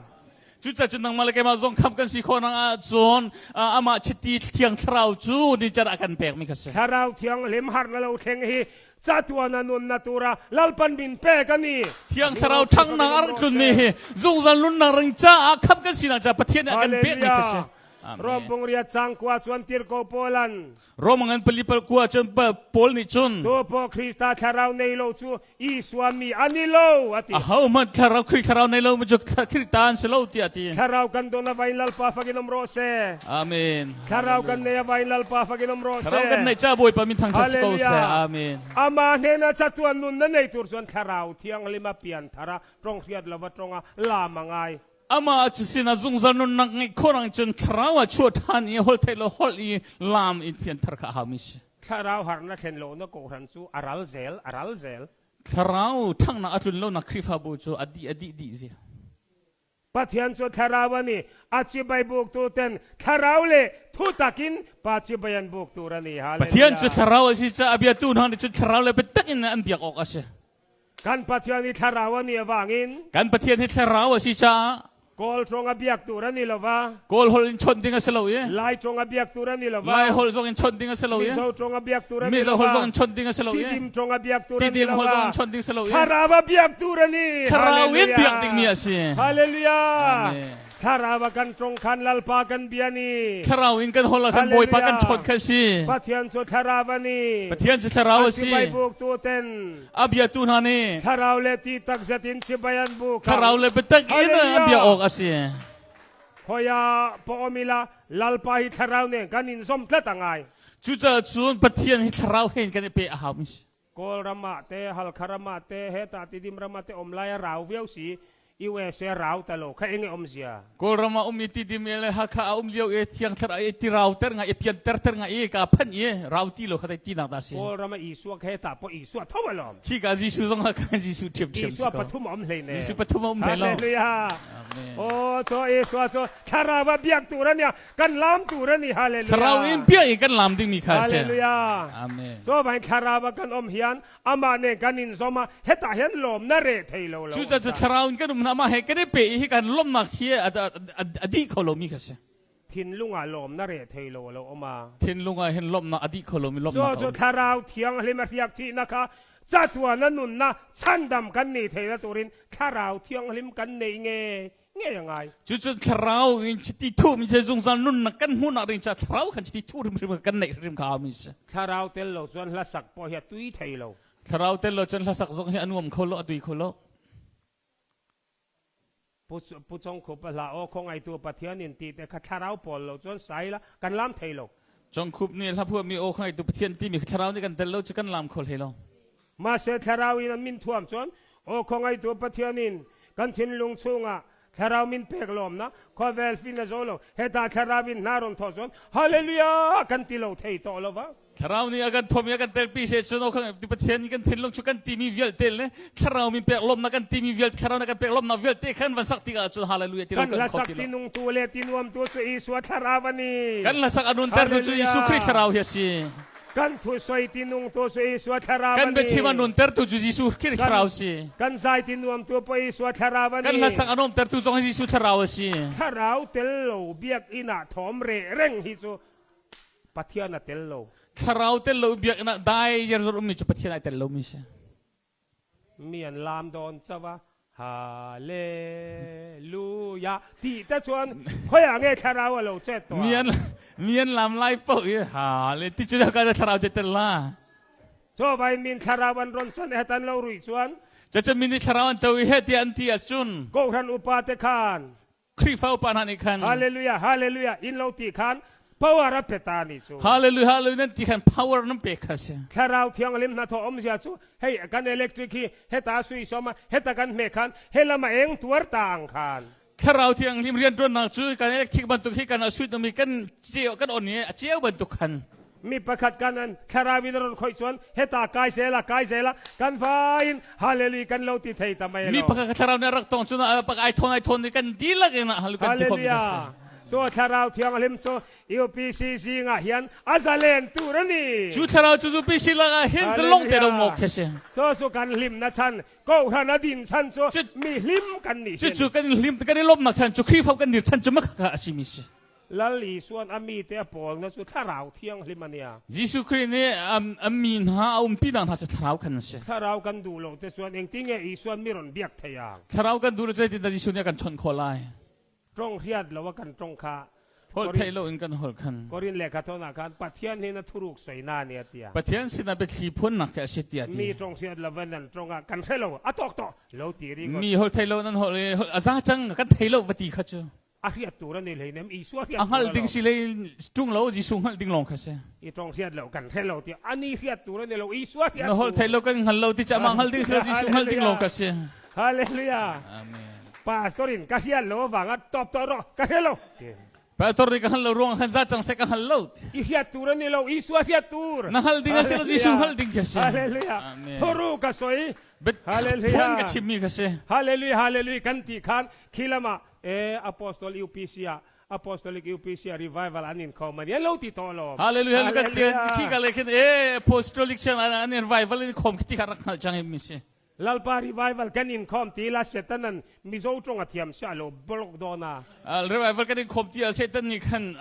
Cucaah cun nangmah le keimah zong khamh kan si khawh nak ahcun amah chiti thiang thlarau cu nicar a kan pekmi kha si. Thlarau thianghlim harna lo thleng hi catuan a nunna tura lalpan min pek ani. Thiang thlarau ṭhangnak a rak tlunmi hi zungzal nunnak ring caah khamh kan sinak caah Pathian nih a kan pekmi kha si. Rom pungriat cang kua chuan tir ko Paulan. Rom ngan pali pal kua cun Paul nih cun Tu po Krista thlarau nei lo cu Isua mi an i lo a ti. Aho hmanh thlarau Khrih thlarau nei lo mi cu Khrih ta an si lo tiah a ti. Thlarau kan don a vain lalpa fakin um rawh seh. Amen. Thlarau kan nei a vain lalpa fakin um rawh seh. Thlarau kan nei ca Bawipa min thangṭhat si ko seh. Amen. Amah hnenah chatuan nun na nei tur chuan thlarau thianghlim a pian thar a tong hriat lova tong a lam a ngai. Amah cu sinah zungzal nunnak ngeih khawh rang cun thlarau ah chuah ṭhan i holh theih lo holh i laam in pianthar kha a haumi si. Thlarau harnak thlen lo na kawhhran cu a ral zel, a ral zel. Thlarau ṭhanghnak a tlun lonak Khrihfabu cu a dih a dih dih zel. Pathian cu thlarau a ni, a chibai buktu ten thlarau le thutak in pa chibai an buk tur a ni. Hallelujah. Pathian cu thlarau a si caah a biatu hna nih cun thlarau le biatak in an biak awk a si. Kan Pathian hi thlarau a nih avangin Kan Pathian hi thlarau a si caah Kawl ṭawng a biak tur a ni lova Kawl holh in chawnh ding a si lo i Lai ṭawng a biak tur a ni lova Lai holh zong in chawnh ding a si lo i Mizo ṭawng a biak tur a ni Mizo holh lova zong in chawnh ding a si lo i Tidim ṭawng a biak tur a ni Tidim holh zong lova in chawnh ding a si lo i Thlarau a biak tur a ni Thlarau in biak Hallelujah dingmi a si. Hallelujah Amen. Thlarau a kan ṭong khan Lalpa kan bia ni. Thlarau in kan holh ah kan Bawipa kan ṭhawt kha si. Pathian cu thlarau a ni. Pathian cu thlarau a si. An chibai buktu ten. A biatu hna nih. Thlarau le ti tak zet in chibai an buk. Thlarau le biatak in an bia awk a si. Khoia pawmila Lalpa hi thlarau nen kan in zom tlat a ngai. Cucaah cun Pathian hi thlarau he in kan i pe a hau mi si. Kawlram ah te, Halkha ram ah te, hetah Tidim ram ah te um lai a rau viau si. USA rau ta lo kha eng e awmzia. Kawlram ah um i Tidim le Hakha ah um lio i thiang thlarau i ti rau ter nga i pian ter ter nga i ka phanh i rau ti lo kha zei tinak dah si. Kawlram ah Isua kha hetah pawh Isua tho alawm. Khi ka Jesuh zong ah khan Jesuh ṭhiamṭhiam si ko. Isua pathum a um hlei ne. Jesuh pathum a um hlei lo. Hallelujah. Amen. Oh, cho Isua cu thlarau ah biak tur ania kan lam tur ani. Hallelujah. Thlarau in biak i kan lam dingmi kha si. Hallelujah. Amen. Cho vain thlarau ah kan um hian amah nen kan in zom ah hetah hian lawmna re thei lo lo. Cucaah cu thlarau in kan um hna mah he kan i pe i hi kan lawmnak hi a dih kho lomi kha si. Thinlung ah lawmna re thei lo lo um a. Thinlung ah hin lawmnak a dih kho lomi lawmnak. Cu cu thlarau thianghlim a hriak thihnak kha catuan a nunnak chandam kan ni thei na turin thlarau thianghlim kan nei nge nge a ngai. Cucu thlarau in chiti thuh mi cu zungzal nunnak kan hmuhnak ding ca thlarau khan chiti thuh hrimhrim kan neih hrimhrim kha mi si. Thlarau tel lo cun hlasak pawh hi a tui thei lo. Thlarau tel lo cun hlasak zong hi a nuam kho lo a tui kho lo. Pu Chong Khup a hla aw kho ngaitu Pathian in ti te kha thlarau pawl lo cun sai la kan lam thei lo. Chong Khup nih hla phuah mi aw kho ngaitu Pathian timi thlarau nih kan tel lo cu kan lam kho hlei lo. Mahse thlarau in an min thuam cun aw kho ngaitu Pathian in kan thinlung chungah thlarau min pek lawmnak khawvel fin a zo lo heta thlarau in hna ron thawh cun hallelujah kan ti lo thei tawh lo va Thlarau nih a kan thuam i a kan telpi se cun aw kha Pathian nih kan thinlung cu kan timi vialte le thlarau min pek lawmnak kan timi vialte thlarau nih kan pek lawmnak vialte khan van sak tikah cun hallelujah ti lo kan kan kho hlasak ti lo tinung tu le tinuam tu cu Isua thlarau ani kan hlasak a nunter tu cu Jesuh Khrih thlarau hi a si Kan thusoi tinung tu cu Isua thlarau Kan ani. biachim a nuntertu cu Jesuh Khrih thlarau si. Kan zai ti nuamtu poi Isua thlarau ani. Kan hlasak a nuamtertu zong Jesuh thlarau a si. Thlarau tel lo biakinn ah thawm re reng hi cu Pathian a tel lo. Thlarau tel lo biakinn ah dai zerzor ummi cu Pathian ai tel lomi si. Mi an lam dawn chawa Hallelujah ti te chuan khoi ah nge thlarau a lo chet to. Mi an mi an lam lai po i hale ti chu ka thlarau che tel la. Cho vai min thlarau an ron chan he tan lo rui chuan. Cha cha min thlarau an cho i he ti an ti as chun. Ko hran upa te khan Khrihfa upa hna nih khan Hallelujah Hallelujah in lo ti khan power a pe ta ni cu. Hallelujah Hallelujah nan ti khan power nan pek kha si. Thlarau thianghlim hna thaw awmzia cu hei kan electric hi heta sui soma heta kan hme khan helama eng tuar ta ang khan. Thlarau thianghlim rianṭuannak cu kan electric bantuk hi kan a suit mi kan ceu kan on i a ceu bantuk khan. Mi pakhat kan an thlarau in ron khoi chuan heta kai zela kai zela kan vai in hallelujah kan lo ti thei ta mai Mi pakhat thlarau nih rak tong cun pak ai thon ai thon ni kan dihlak in hallelujah kan ti khom Hallelujah cu thlarau thianghlim cu UPCC nga hian a zalen tur ani Cu thlarau cu UPC lakah hin zalong te lo mok khi si. Cu su kan hlim na chan ko hran a din chan cu mi hlim kan ni Cu cu kan hlim kan i lawmnak chan cu Khrihfa kan dir chan cu makha a si mi si. Lal Isuan a mite a pawlna cu Thlarau Thianghlim a nia. Jesuh Khrih nih a mi hna a umpinak hna cu Thlarau khan an si. Thlarau kan duh lo te chuan engtinge Isuan mi rawn biak thei ang? Thlarau kan duh lo zeitindah Jesuh nih a kan chawnh khawh lai? Ṭong hriat lo a kan ṭong kha. Holh theih lo in kan holh khan. Korin lehkha thawn ah khan Pathian hin a thuruk soina nia tiah. Pathian sinah biathli phuannak khi a si tiah ti. Mi ṭong hriat lo in an ṭong ah kan hre lo a tawk tawh lo ti ri. Mi holh thei lo nan holh i a za cang kan thei lo va ti kha cu. A hriat tur ani hlei nem Isua hriat A hngalh ding si lei ṭung lo Jesuh hngalh ding lawng kha si. I tong hriat lo kan hre lo ti ani hriat tur ani lo Isua hriat Na holh thei lo kan hngal lo ti ca mah hngalh ding si lo Jesuh hngalh ding lawng kha si. Hallelujah. Amen. Pastor in ka hriat lo wanga top to ro ka hre lo. Pastor nih ka hngal lo ruang khan za cang seh ka hngal lo. I hriat tur ani lo Isua hriat tur. Na hngal ding a si lo Jesuh hngalh ding kha si. Hallelujah. Amen. Thuru ka soi. Hallelujah. Phuan ka chimmi kha si. Hallelujah hallelujah kan ti khan khilama e apostol UPC ah apostolic UPC ah revival an in kho man lo ti to lo Hallelujah kan ti khi ka le khin e apostolic siang an revival in khom ti kha rak hngal chang mi si Lalpa revival kan in khom ti la setan an mizo tong a thiam sia lo blok dona revival kan in khom ti a setan ni khan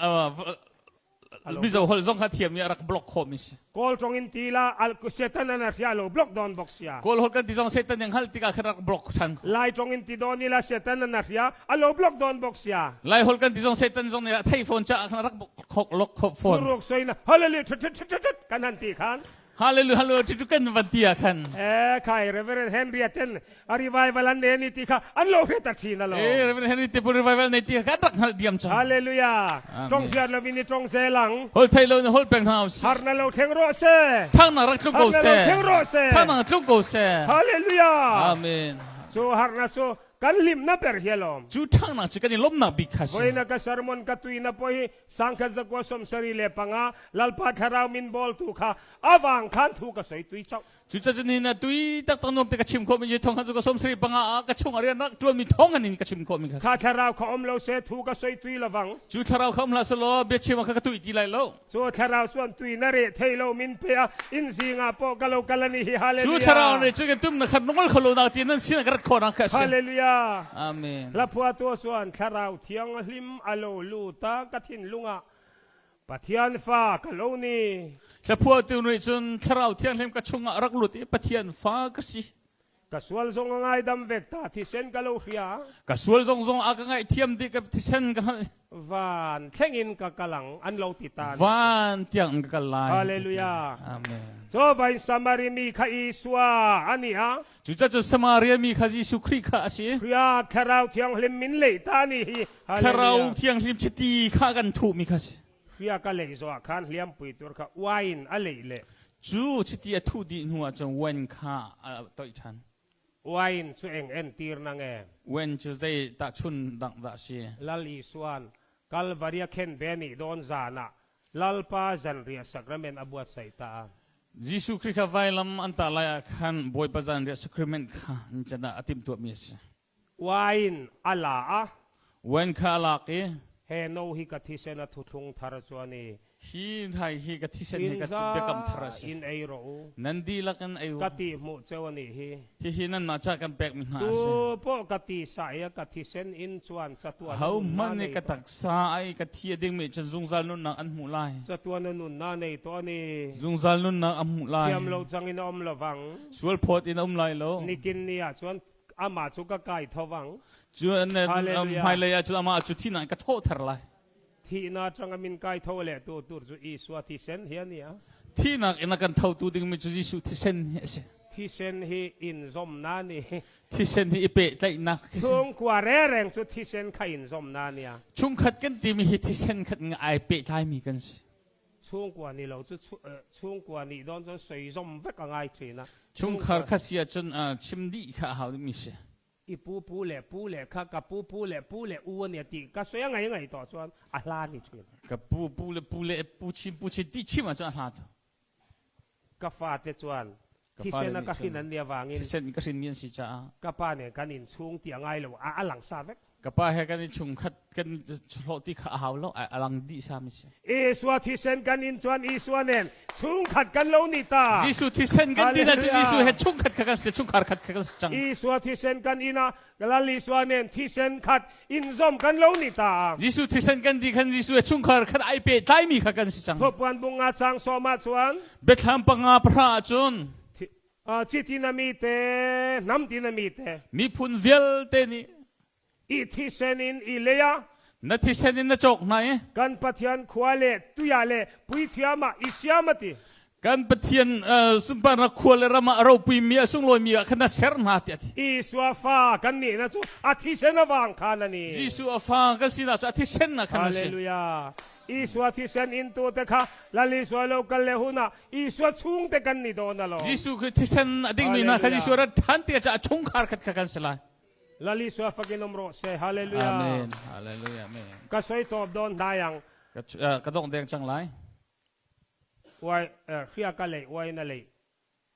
Mizo holh zong kha thiam i a rak block khawhmi si. Kawl tong in ti la al Satan an a hria lo block don bok sia. Kawl holh kan ti zong Satan yang hal tikah khan rak block than. Lai tong in ti don ila Satan an a hria a lo block don bok sia. Lai holh kan ti zong Satan zong nih a thei phone cha khan rak khok lok khop phone. Ruk soina hallelujah tut tut tut tut kan han ti khan. Hallelujah hallelujah ti kan van ti ah khan. Eh khai Reverend Henry aten a revival an ne ni ti kha an lo hre ta thin alo. Eh Reverend Henry te revival nei ti kha rak hngal diam chang. Hallelujah. Tong fiat lo in tong se lang. Hol thei lo na hol peng hna usih. Har na lo thleng ro se. Thang na rak tlung ko se. Thleng ro se. Thang na tlung ko se. Hallelujah. Amen. So har na so kan lim na ber hi alom. Cu thang na chu kan i lom na bik kha si. Voina ka sermon ka tui na po hi sangkhat zakua 75 Lalpa thlarau min bawl tu kha awang khan thu ka soi tui chau. Cucaah ni na tui taktak nuam te ka chim khawh mi thong kha cu ka 75 ah ka chung ah rian rak ṭuan mi thong an in ka chim khawh mi kha. Kha thlarau kha um lo se thu ka soi tui lovang. Cu thlarau kha um hlah selaw biachim ah kha ka tui ti lai lo. Cu thlarau chuan tui na re thei lo min pe a in zing ah pawh ka lo kal ani hi hallelujah. Cu thlarau nih cu kan tum na khat nongol kho lo nak ti nan sin ah ka rat khawh nak kha si. Hallelujah. Amen. Hlaphuah tu chuan thlarau thiang hlim a lo lut a ka thinlung ah Pathian fa ka lo ni. Hlaphuahtu nih cun Thlarau Thianghlim ka chungah rak lut i Pathian fa ka si. Ka sual zong a ngaidam vek ta thisen ka lo hria. Ka sual zong zong a ka ngaihthiam dih ka thisen ka hngalh. Van thleng in ka kalang an lo ti ta. Van tiang in ka kal lai. Hallelujah. Amen. Cu vain Samari mi kha Isua ani a. Cucaah cu Samaria mi kha Jesuh Khrih kha a si. Hria Thlarau Thianghlim min lei ta ni hi Thlarau Thianghlim chiti kha kan thuhmi kha si. Hria ka lei zawh ah khan hliampui tur kha wine a leih le. Cu chiti a thuh dih hnu ah cun wine kha a toih ṭhan. Wine cu eng entir na nge? Wine cu zei tahchun dang dah si? Lal Isuan Kalvari a khen ve nih dawn zan ah Lalpa zanriah sacrament a buatsaih ta a. Jesuh Khrih kha vailam an tah lai ah khan Bawipa zanriah sacrament kha an can ah a timhtuahmi a si. Wine a la a. Wine kha a lak i. He no hi ka thisen a thuthlung thar cu a ni. Hi hrai hi ka thisen hi ka biakam thar a si. In ei rawh u. Nan dihlak in ei u. Ka ti hmuh ceu a nih hi. Hihi nanmah ca kan pekmi hna a si. Tu poh ka ti sa i ka thisen in chuan catuan Ho hmanh nih ka taksa ai ka thi a dingmi cun zungzal nunnak an hmuh lai. Catuan a nunnak nei to ani. Zungzal nunnak a hmuh lai. Thiam lo cang in a um lovang. Sual phawt in a um lai lo. Nikin ni ah cun amah cu ka kai thovang. Cu hmailei ah cun amah cu thihnak ka thawhter lai. Thihnak tang min kai tho le tu tur cu Isua thisen hi ani a. Thihnak in a kan thotu dingmi cu Jesuh thisen hi a si. Thisen hi in zomna ni. Thisen hi i pehtlaihnak. Chungkhua rereng cu thisen kha in zomna ni a. Chungkhat kan timi hi thisen khat ai pehtlaimi kan si. Chungkua ni lo cu chungkua nih don cun soi zom vek a ngai thin a. Chungkhar kha si ahcun chim dih kha a hau dingmi si. I pu pu le pu le kha ka pu pu le pu le u ani ti ka soi a ngai ngai to chuan a hla ni thin. Ka pu pu le pu le pu chim pu chin ti chim ahcun a hla tu. Ka fate chuan thisen a ka hrin an nia wangin thisen ka hrin mi an si caah ka pa nih kan in chung ti a ngai lo a lang sa vek. Ka pa he kan i chungkhat kan hlawh ti kha a hau lo a lang dih sa mi si. Isua thisen kan in chuan Isua nen chungkhat kan lo ni ta. Jesuh thisen kan din ahcun Jesuh he chungkhat kha kan si chungkhar khat kha kan si cang. Isua thisen kan in ah Lal Isua nen thisen khat in zom kan lo ni ta. Jesuh thisen kan di khan Jesuh he chungkhar khat ai pe tlaimi kha kan si cang. Thupuan bung nga chang sawma chuan Biathlam panga pahra ahcun chiti na mi te hnam ti na mi te miphun vialte nih i thisen in i leia na thisen in na cawk hna i kan Pathian khua le tuya le puithiam ah i siam ati Kan Pathian sunparnak khua le ram ah a ropuimi a sunglawimi ah khan na ser hna tiah a ti. Isua fa kan nih na cu a thisen a vang khan ani. Jesuh a fa kan sinak cu a thisen ah khan a si. Hallelujah. Isua thisen in tu te kha Lal Isua lo kal le hun ah Isua chung te kan ni dawn alo. Jesuh Khrih thisen a dingmi hna kha Jesuh rat ṭhan ti ah a chungkhar khat kha kan si lai. Lal Isua fakin um rawh se. Hallelujah. Amen. Hallelujah. Amen. Ka soi tawp dawn hnayang. Ka dong deng cang lai. Uai hria ka lei uai na lei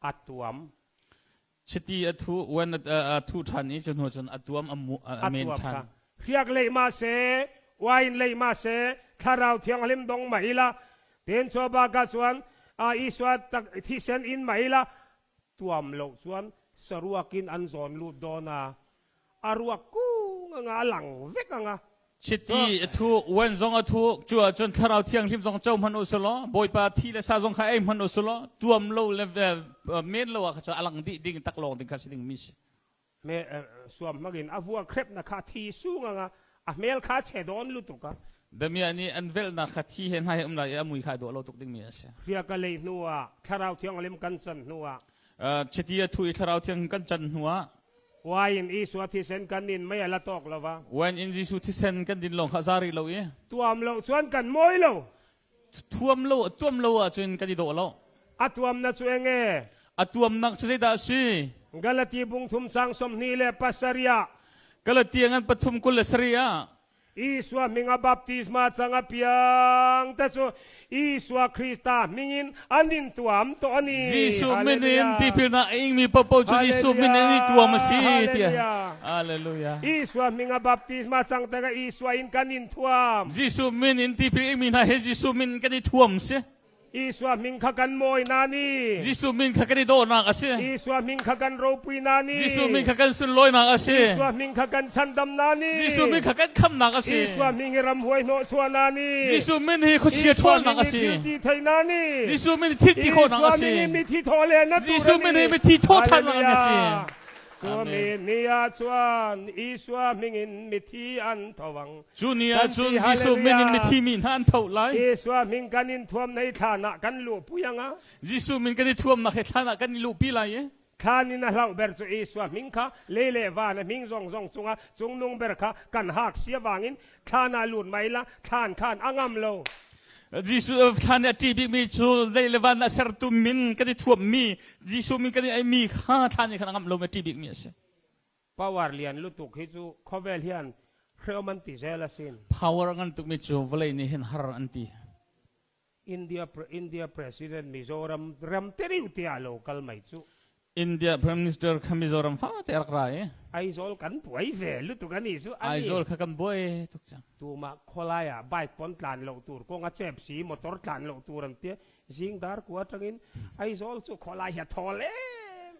a tuam. Chiti a thu uan a thu ṭhan i cu hnu cun a tuam a men ṭhan. Hriak lei ma se wine lei ma se thlarau thianghlim dong ma ila ten cho ba ka chuan a Isua tak thisen in ma ila tuam lo chuan saruakin an zawn lut dawn a a ruak kung anga a lang vek anga Chiti a thu uan zong a thu cu ahcun thlarau thianghlim zong co hmanh u selaw Bawipa thi le sa zong kha ei hmanh u selaw tuam lo le men lo ah kha a lang dih ding tak lawng ding kha si ding mi si me suam hmangin a vuak hrep na kha thi sung anga a hmel kha che dawn lutuk a. Damiah nih an velhnak kha thi he hna he um lai i a mui kha a dawh lo tuk dingmi a si. Hria ka lei hnu ah Thlarau Thianghlim kan can hnu ah Chiti a thu i Thlarau Thianghlim kan can hnu ah Wine Isua thisen kan in mei a la tawk lo va. Wine in Jesuh thisen kan din lawng kha za rih lo i Tuam lo cun kan mawi lo. Thuam lo tuam lo ahcun kan i dawh lo. A tuamnak cu enge? A tuamnak cu zeidah a si? Galati bung thum sang 27 ah Galati ngan pathum 27 ah Isua hming a baptisma cang a piang te cu Isua Krista hmingin an in tuam to ani. Jesuh min in tipilnak a ingmi paohpaoh cu Jesuh min in i tuam a si tiah. Hallelujah. Isua hming a baptisma cang te ka Isua in kan in thuam. Jesuh min in tipil ingmi hna he Jesuh min kan i thuam si. Isua min kha kan mawi na ni. Jesuh min kha kan i dawhnak a si. Isua min kha kan ropui na ni. Jesuh min kha kan sunlawinak a si. Isua min kha kan chandam na ni. Jesuh min kha kan khamnak a si. Isua min hi ramhuai hnawhchuah na ni. Jesuh min hi khuachia ṭhawlnak a si. Thil ti thei na ni. Jesuh min hi thil ti khawhnak a si. Isua min hi mithi thawh na tur Jesuh min hi mithi thawhṭhannak a si. Cu mi ni ah cun Isua hmingin mithi an tho ang. Cu ni ah cun Jesuh min in mithi mi hna an tho lai. Isua min kan in thuam nei thlan ah kan luhpi ang a. Jesuh min kan i thuamnak he thlan ah kan i luhpi lai i. Thlan in a hlauh ber cu Isua hming kha lei le van a hming zong zong cungah cungnung ber kha kan hak sia wangin thlan ah lut mai la thlan khan a ngam lo. Jesuh thlan i a ṭih bikmi cu lei le van a sertu min kan i thuammi Jesuh min kan i aimi kha thlan i khan a ngamh lomi a ṭih bikmi a si. Power lian lutuk hi cu khawvel hian hreawm an ti zel asin. Power a ngan tukmi cu vawlei nih hin har an ti. India India President Mizoram ram teriu tiah lo kal mai cu. India Prime Minister kha Mizoram fate rak ra i. Aizawl kan buai ve lutuk ani cu. Aizawl kha kan buai tuk cang. Tuma kholai ah bike pon tlan lo tur kong a cep si motor tlan lo tur an tia zing dar ku atangin Aizawl cu kholai hi a thawl em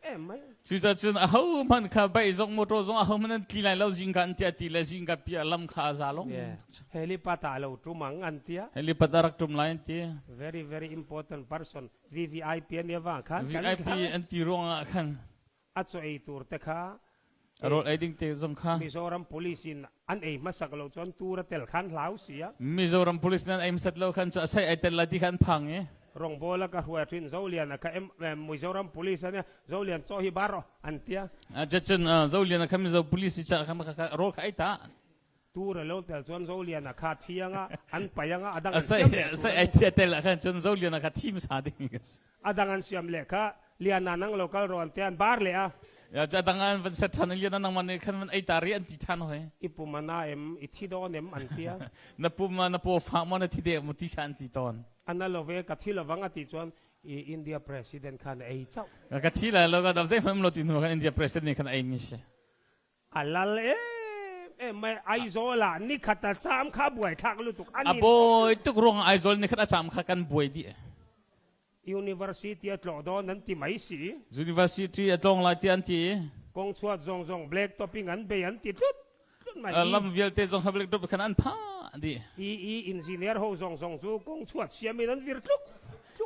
em mai. Cucacun aho hmanh kha bai zong motor zong aho hmanh an tli lai lo zingka an tia ti le zingka pia lam kha a za long. Helipad ah lo tum ang an tia. Helipad ah rak tum lai an ti. Very very important person VVIP an awang khan VIP an ti ruangah khan a chaw ei tur te kha rawl ei ding te zong kha Mizoram police in an ei hmasak lo chuan tur a tel khan hlau si a Mizoram police nan ei hmasat lo khan chu a sei ai tel la ti khan phang i rongbawl a ka hruai thin Zolian a kha Mizoram police ania Zolian chaw hi bar an tia a cun Zolian a kha Mizo police cha kha kha rawl kha ei ta Tur a lo tel cun Zoliana kha thiang ah an pai ang a dang an siam leh sai ai thia tel ah khan cun Zoliana kha thim sa ding a dang an siam leh kha Liana nang lo kal ron te an bar le a ya cha dang an van set than Liana nang man khan van ei tari an ti than hoi i pumana em i thi don em an tia na puma na po fa mo na thi de mu ti kha an ti ton ana love ka thi lovang ati chuan i India president khan ei chau ka thi la lo ka dam zai pham lo ti nu khan India president ni khan ei mi se A lal em em mai Aizawl ah nikhat a caam kha buai thlak lutuk a bawi tuk ruang Aizawl nikhat a caam kha kan buai dih. University a tlawh dawn an ti mai si. University a tlawng lai ti an ti. Kong chuat zong zong black topping an bei an ti tlut tlut mai. Lam vialte zong kha black top khan an pha dih. EE engineer ho zong zong cu kong chuat siam in an vir tluk.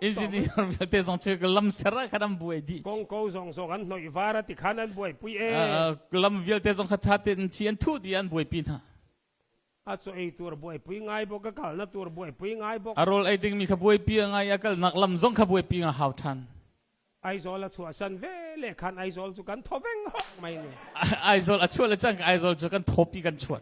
Engineer vialte zong cu lam ser ah khan an buai dih. Kongko zong zong an hnawih var a ti khan an buaipui e. Lam vialte zong kha tha tein chi an thuh dih an buaipi hna. A cu ei tur buaipui ngai bawk a kalna tur buaipui ngai bawk. A rawl ei dingmi kha buaipi a ngai a kalnak lam zong kha buaipi nga hau ṭhan. Aizawl a chuahsan ve le khan Aizawl cu kan thoveng hok mai ni. Aizawl a chuah le cang Aizawl cu kan thawpi kan chuah.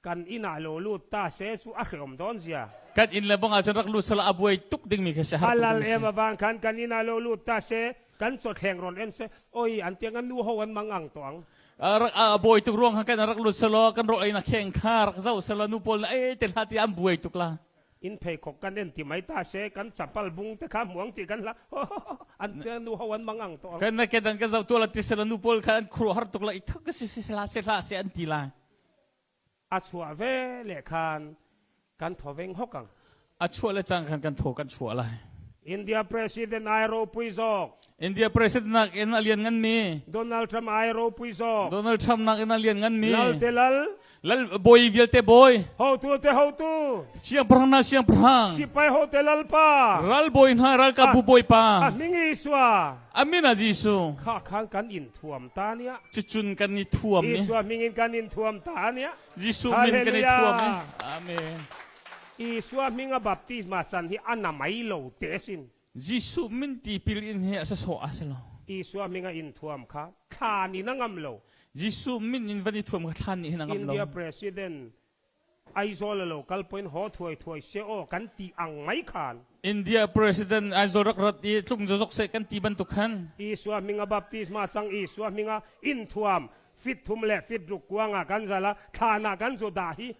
Kan inn ah lo lut ta se cu a hreawm dawn zia. Kan inn le bang ah cun rak lut sala a buai tuk dingmi kha si har tuk Halal ding si. em avang khan kan inn ah lo lut ta se kan chawthleng rawn en se oi an tiang an nu ho an mang ang to ang. Rak a buai tuk ruang kha kan rak lut selo kan ro ei na kheng kha rak zau selo nu pawl na ei te hla ti an buai tuk la. In pheikhok kan en ti mai ta se kan chapal bung te kha muang ti kan la an tiang nu ho an mang ang to ang. Kan na kedan ka zau tu la ti selo nu pawl kha an khru har tuk la i thuk si si la se hla se an ti lai. A chuah ve le khan kan thoveng hok ang. A chuah le cang khan kan thaw kan chuah lai. India President ai ropui zawk. India president nak in a lian ngan mi. Donald Trump ai ropui zawk. Donald Trump nak in a lian ngan mi. Lal te lal. Lal bawi vialte bawi. Hotu te hotu. Siangpahrang na siangpahrang. Sipai ho te lalpa. Ral bawi hna ralkap bu bawipa. A hming Isua. A min ah Jesuh. Kha khan kan in thuam ta nia. Cucun kan i thuam i. Isua hming in kan in thuam ta nia. Jesuh min kan i thuam i. Amen. Isua hming a baptisma chan hi a namai lo te sin. Jesuh min tipil in hi a sasawh a si lo. Isua hming a in thuam kha thlan in a ngam lo. Jesuh min in van i thuam kha thlan nih hin a ngam lo. India President Aizawl a lo kal point ho thuai thuai se aw kan ti ang mai khan. India President Aizawl rak rat i tlung zozok se kan ti bantuk khan. Isua hming a baptisma cang Isua hming a in thuam fit thum le fit ruk kuang ah kan zal a thlan ah kan zu dah hi.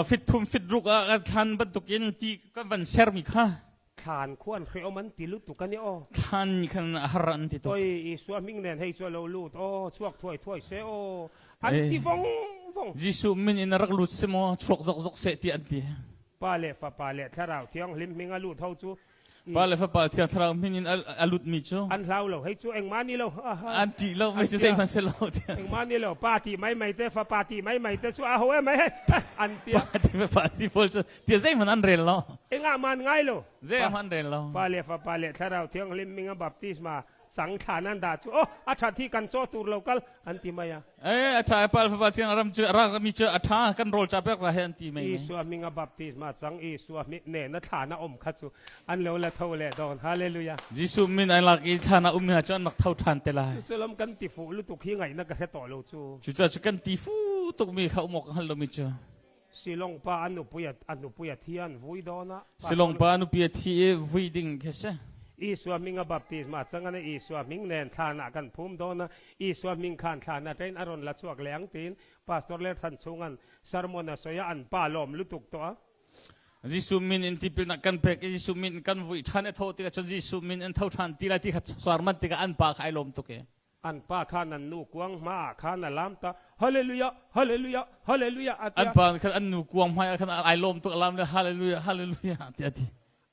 Fit thum fit ruk ah kan thlan bantukin ti kan van sermi kha. Thlan khu an hreom an ti lutuk ani aw. Thlan nih khan a har an ti tuk. Oi Isua hming nen hei chu lo lut aw chuak thuai thuai se aw an ti vong vong. Jesuh min in rak lut si maw chuak zok zok seh ti an ti. Pa le Fapa le Thlarau Thianghlim hming a lut ho cu Pa le Fapa Thiang Thlarau min in a lutmi cu an hlau lo hei cu engmah ni lo an ṭih lo mei cu zeihmanh si lo engmah ni lo pa ti mai mai te fapa ti mai mai te cu a ho e mai an tia pa ti fapa ti pawl cu tia zeihmanh an rel lo engah man ngai lo zeihmanh an rel lo pa le fapa le Thlarau Thianghlim ming a baptisma sang thla nan dah cu oh a ṭhat hi kan caw tur lo kal an ti mai a Eh, a ṭha pa fapa thiang ram cu rak mi cu a ṭha kan rawl ca pek ra he an ti mai. Isua hming a baptisma cang Isua mi ne na thla na um kha cu an lo la tho le don hallelujah. Jesuh min ai lak i thla na um mi cu an rak tho ṭhan te lai. Cucu lam kan ti fu lutuk hi ngaih na ka hre to lo cu. Cucaah cu kan ti fu tuk mi kha um awk ka hngal lo mi cu. Silong pa an nupui a nupui a thi an vui dawn a. Silong pa nupi a thi i vui ding khi si. Isua hming a baptisma chang an Isua hming nen thlan ah kan phum dawn a Isua hming khan thlan a ṭain a ron la chuak leng tiin pastor le than chung an sermon a soi a an pa lawm lutuk to a. Jesuh min in tipilnak kan pek i Jesuh min in kan vui ṭhan i tho tikah cun Jesuh min in tho ṭhan ti lai ti kha suarman tikah an pa kha ai lawm tuk i. An pa kha nan nu kuang hma ah khan a lam ta hallelujah hallelujah hallelujah a An pa khan an nu kuang hmai ah khan ai lawm tuk a lam le hallelujah hallelujah tiah a ti.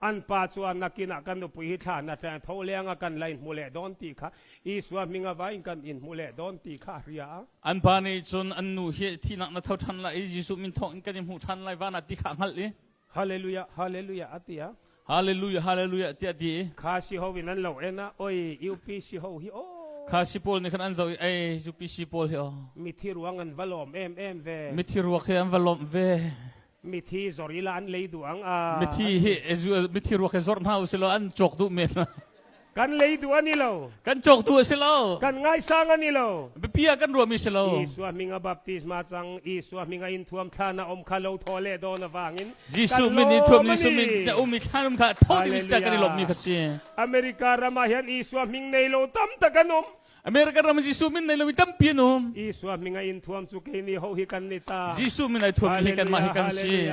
An pa cu a nakin ah kan nupui hi thla na tleng tho leng ah kan lain hmu leh dawn ti kha Isua hming a va in kan in hmu leh dawn ti kha a hria a. An pa nih cun an nu hi thihnak na tho ṭhan lai i Jesuh min thawng in kan i hmu ṭhan lai van ah ti kha a hngalh i Hallelujah hallelujah a ti a. Hallelujah hallelujah tiah a ti i Kha si ho in an lo en a oi UPC ho hi o. Kha si pawl nih khan an zoh i ei UPC pawl hi o. Mithi ruang an va lawm em em ve. Mithi ruak hi an va lawmh ve. Mithi zor ila an lei duh ang a. Mithi hi mithi ruak hi zor hna usih law an cawk duh men. Kan lei duh ani lo. Kan cawk duh a si lo. Kan ngaisang ani lo. Biapi ah kan ruahmi si lo. Isua hming a baptisma cang, Isua hming a in thuam thla na om kha lo thaw le dawn awangin. Jesuh min in thuam Jesuh min na um i thlan um kha tho ding si kan i lawmmi kha si. America ram ah hian Isua hming nei lo tam tak an um. America ram Jesuh min nei lo mi tampi an um. Isua hming a in thuam cu kei ni ho hi kan ni ta. Jesuh min ai thuam hi kan mah hi kan si.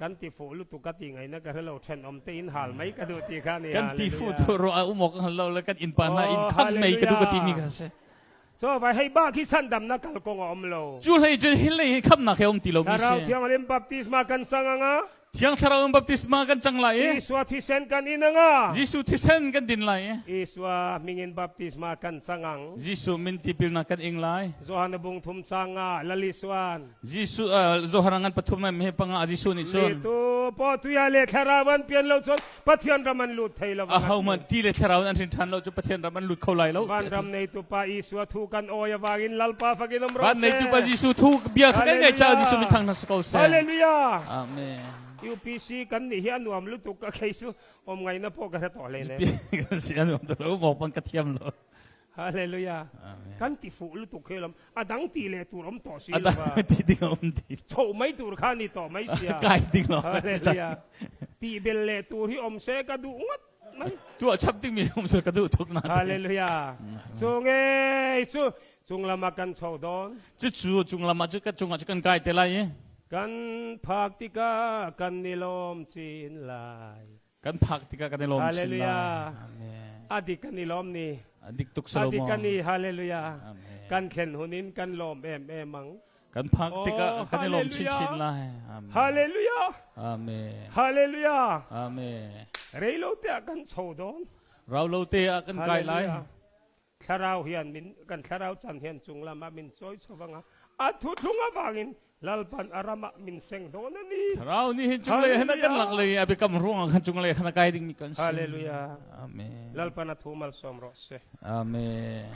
Kan ti fuh lutuk ka ti ngai na ka hrelo then om te in hal mai ka duh ti kha ni Kan ti fuh tu ro a umok hal lo le kan inn pa na in kham mei ka duh ka ti mi kha si. So vai hei ba khi san dam na kal kong a om lo. Cu hlei cu hi lei kham nak he um ti lo mi si. Thlarau Thianghlim baptisma kan chang anga. Thiang Thlarau in baptisma kan cang lai i. Isua thisen kan in anga. Jesuh thisen kan din lai i. Isua mingin baptisma kan chang ang. Jesuh min tipilnak kan ing lai. Johan bung thum changa lalisuan. Jesuh Johan ngan pathum me panga Jesuh nih cun. Mi tu po tuya le thlarau an pian lo cun Pathian ram an lut thei lo. Aho man ti le thlarau an hrin ṭhan lo cu Pathian ram an lut kho lai lo. Van ram nei tu pa Isua thu kan awi awangin Lalpa fakin um ro Van nei tu pa Jesuh thu bia kha kan ngai cha Jesuh min thang na si ko seh. Hallelujah. Amen. UPC kan nih hi a nuam lutuk ka khei su om ngai na po ka hre to le ne. Kan si a nuam lo mo pan ka thiam lo. Hallelujah. Kan ti fuh lutuk he lam a dang ti le tur om to si lo ba. Ti ding om ti. Cho mai tur kha ni to mai sia. Kai ding lo. Hallelujah. Ti bel le tur hi om se ka duh ngot mai. Tu a chap ding mi om se ka duh tuk na. Hallelujah. Chung e chu chung lama kan chho don. Chu chu chung lama chu ka chung chu kan kai te lai. Kan phak tika kan ni lom chin lai. Kan phak tikah kan i lawm chin lai. Hallelujah. Amen. Adik kan i lawm ni. Adik tuk Adik Salomo. kan i hallelujah. Amen. Kan thlen hun in kan lawm em em ang. Kan phak tikah Oh, kan i lawm hallelujah. chinchin lai. Amen. Hallelujah. Amen. Hallelujah. Amen. Reilo te ah kan cho dawn. Rau lo te ah kan kai lai. Hallelujah. Thlarau hian min kan thlarau chan hian chunglam ah min chawi chhovanga a thu thlung avangin Lalpan a ram ah min seng dawn a ni. Thlarau nih hin cunglei hin a kan lak lei a biakam ruangah khan cunglei khan a kai dingmi kan si. Hallelujah. Amen. Lalpan a thu malsawm rawh se. Amen.